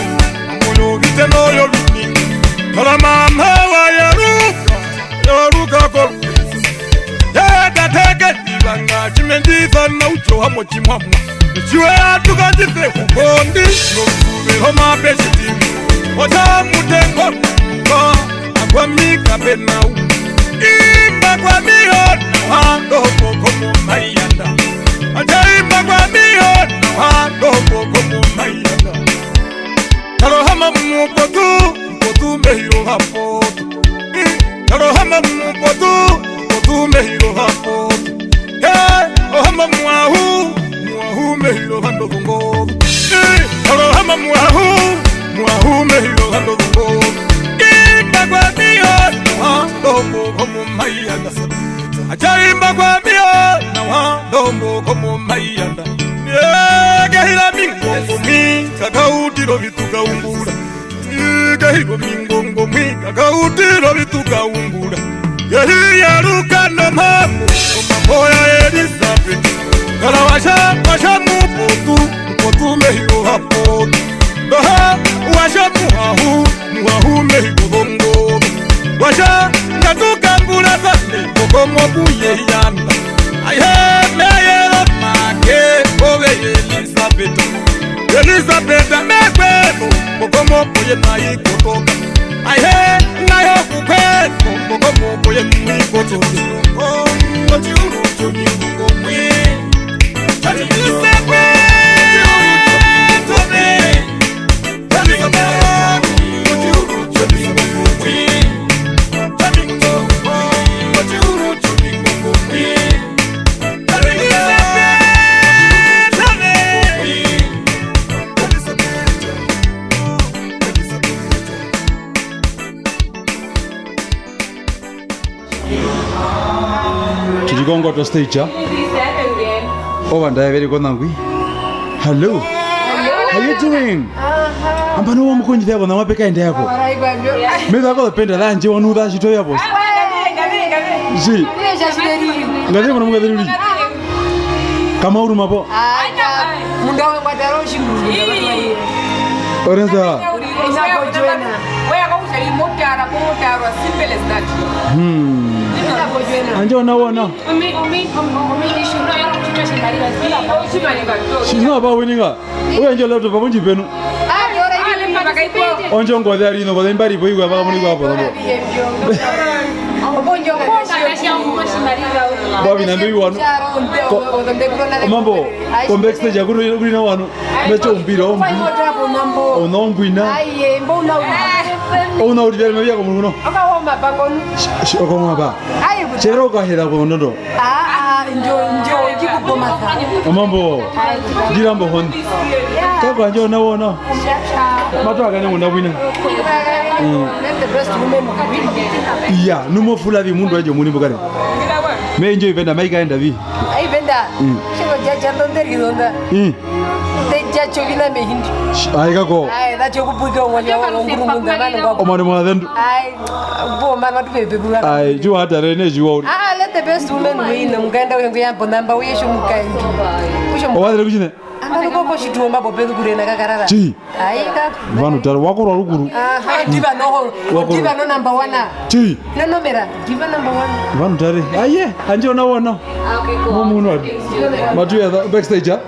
moyo viteno yo viningi. Karamba mama wa yaruka, yaruka ko. Yeye tateke divanga, chimendisa na ucho hamo chimwamwa. Chiwe atuka jise kukondi, no msube homa beshitini. Ota mutengo, ba, akwami kapenau. Imba kwami ona, ha, doho komo mayanda. Acha imba kwami ona, ha, doho komo mayanda. Taro hama mupotu, mupotu mehiro hapotu. Taro hama mupotu, mupotu mehiro hapotu. He, ohama muahu, muahu mehiro hando kongo. Omambo ya Elisabet, kala wa tja, wa tja mupotu, mupotu mehi ohapo. Ndoha, wa tja muhahu, muhahu mehi ohongo. Wa tja, ngatu kambura kane, kokomo kuye yana. Aihe, meyero make, ove Elisabet. Elisabet, mekweno, kokomo kuye mai kotoka. Aihe, nayo kukweno, kokomo kuye mai kotoka. Tjiri kongoto stage, ah? Ovandu ave veri konangwi. Hello. How you doing? Amba no wamukondjitha yako na mapeka ende yako. Meza ko penda danje wanu da shito yabo. Si. Ngati mwana mukazeri uri. Kama uru mapo. Mundu awe kwatara oshimbuzi. Orenza. Ina kojwena. Weya kwa kutja imotara, komotara, simple as that. Hmm. Ina kojwena. Anje ona wona. Umi, umi, umi, umi, ishura yaro kuchita shimaliwa. Shimaliwa. She's not about winning her. Uya njo laptop apo ndji penu. Onjo ngoze ari no ngoze mbari po igwa baka muni kwa hapo. Babi na mbi wanu. Ko-, omambo, ko backstage akuru kuri na wanu. Mecho umbira ombi. Ona ombwina. Ona uri vyari mavia komuruno. Sh-, sh-, okoma ba. Chero kahera ko ndondo. Ah, ah, njo, njo, ndjikupomasa. Omambo, ndjirambo honi. Kako anje ona wona. Matwa kane munda bwina. Mm. Let the best women win. Iya, numo fula vi mundu ajo muni mbukare. Me enjoy venda, maika enda vi. Ai venda. Mm. Chero jaja ndonderi zonda. Mm. Te jacho vina mehindi. Ai kako. Ai, that's your kupuika omwanya wa ngurungu ndamana ngwa. Omwanya mwa zendu. Ai, bo mama tupepe kuwa. Ai, jua hata rene jua uri. Ah, let the best woman win. Mukanda wengu yambo namba uye sho mukaendu. Kusho mu- Owadre kuchine? Amba koko shituomba popezu kurena kakarara. Chi? Ai, ka. Vanu tare, wakorwa rukuru. Aha, diva noho. Wakorwa. Diva no number one. Chi? No nomera, diva number one. Vanu tare. Aye, anje ona wona. Momuno ati. Matuya backstage, ah?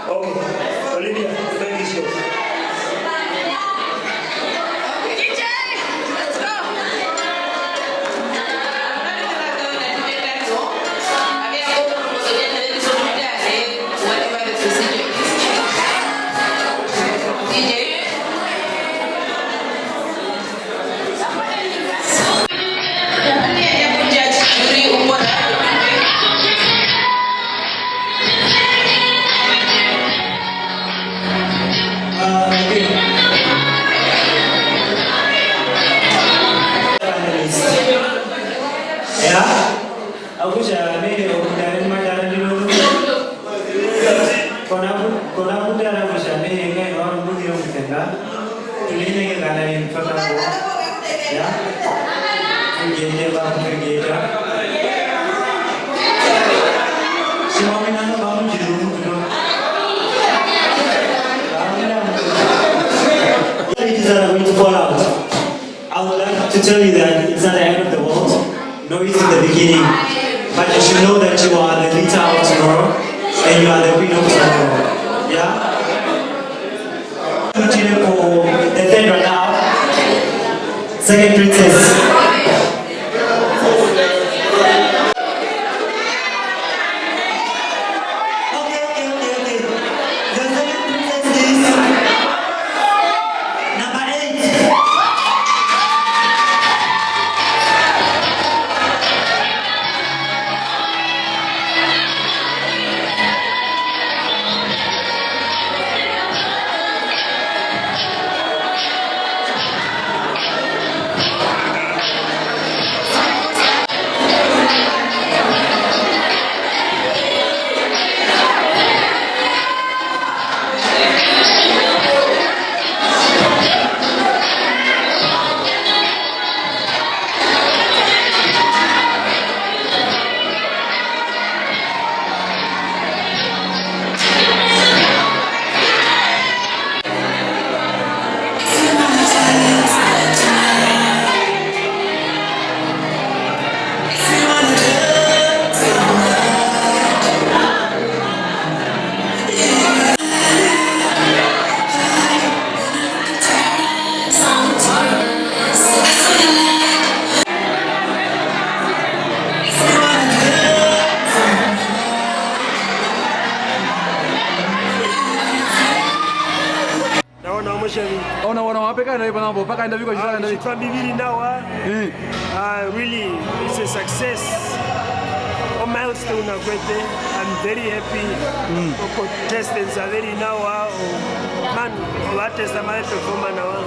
Okay, Olivia, the mic is yours. D J, let's go. D J. Okutja mehee okutara ndi matara ndino. Kona ku-, kona kutara kutja mehee ngahino wari omuzire omutenga. Tuninenge kana ye mutwata ko. Ya? Tugende mba kutugenda. Simamina no mba mutjiri umutu no. Ladies are going to fall out. I would like to tell you that it's not the end of the world. No. It's in the beginning, but you should know that you are the leader of tomorrow and you are the queen of tomorrow. Yeah? Tutire ko the third runner up, second princess. Okay, okay, okay, okay. The second princess is number eight. Naona omoshavi. Ona, ona, wapeka enda ipo nambo, paka enda viko, ah, shitaka enda viko. Tjitwa mbiviri nawa. Eh. Ah, really, it's a success. O milestone akwete, I'm very happy. Mm. O contestants are very nawa, o man, o artists are very performer nawa.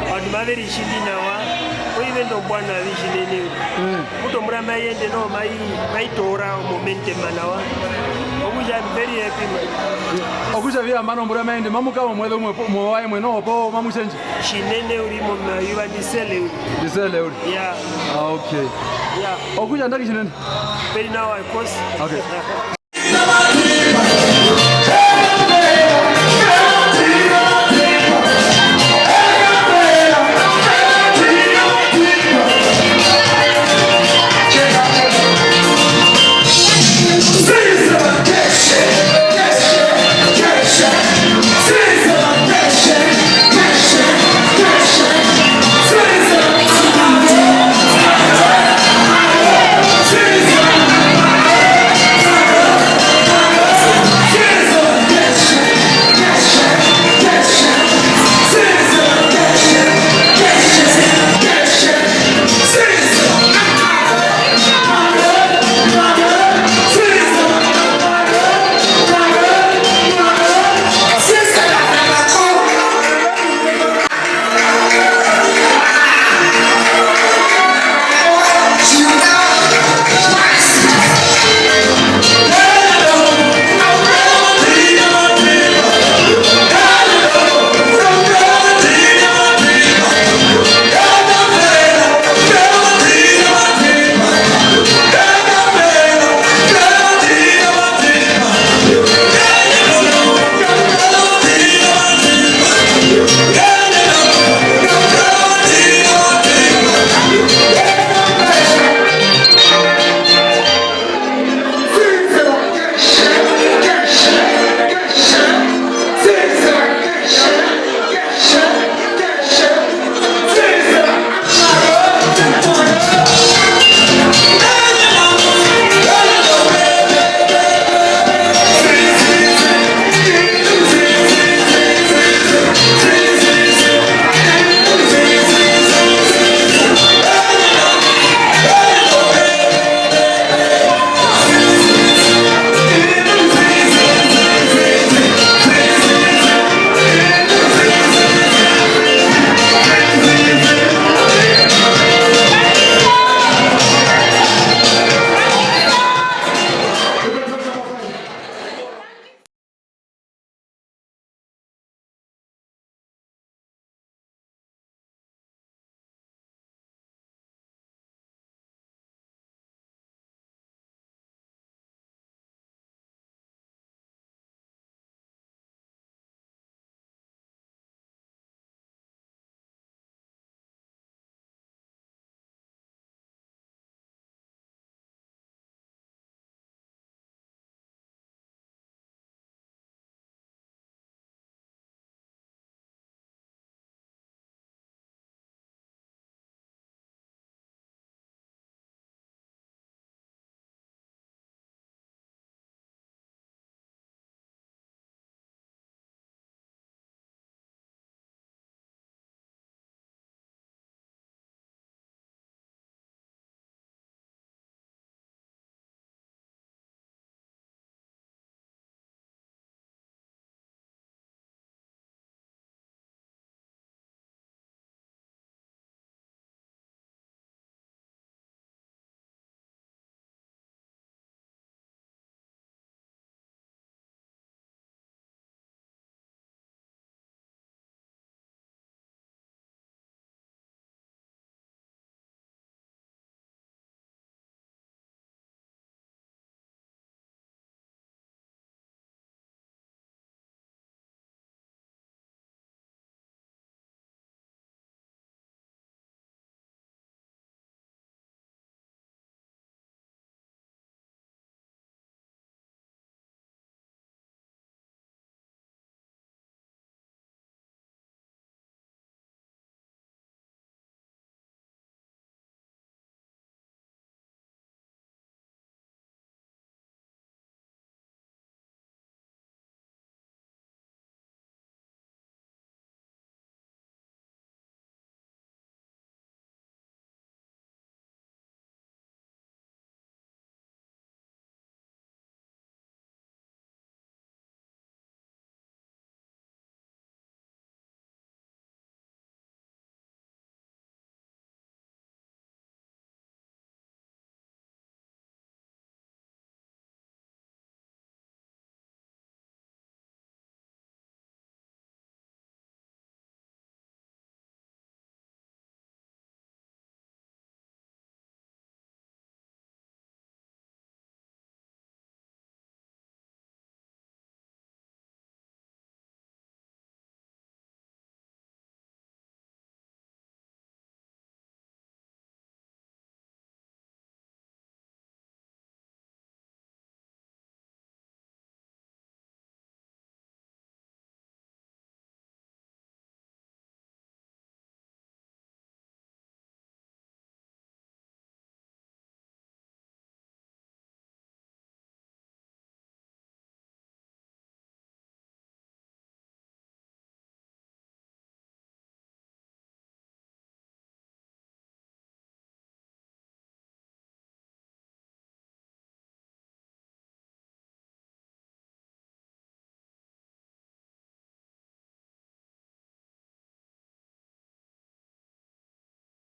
Ovandu mave ritjindi nawa. O event ombwanavi tjinene. Mm. Mutu ombura mai ende noho mai, mai toora o momentum nawa. Okutja I'm very happy, man. Okutja vi ya mana ombura mai ende, mamu kara omueze umwe po, movaye mwe noho poo mamu tjendje? Tjinene uriri momayuva ndisele uriri. Ndisele uriri? Yeah. Ah, okay. Yeah. Okutja ndaki tjinene? Very nawa, of course. Okay.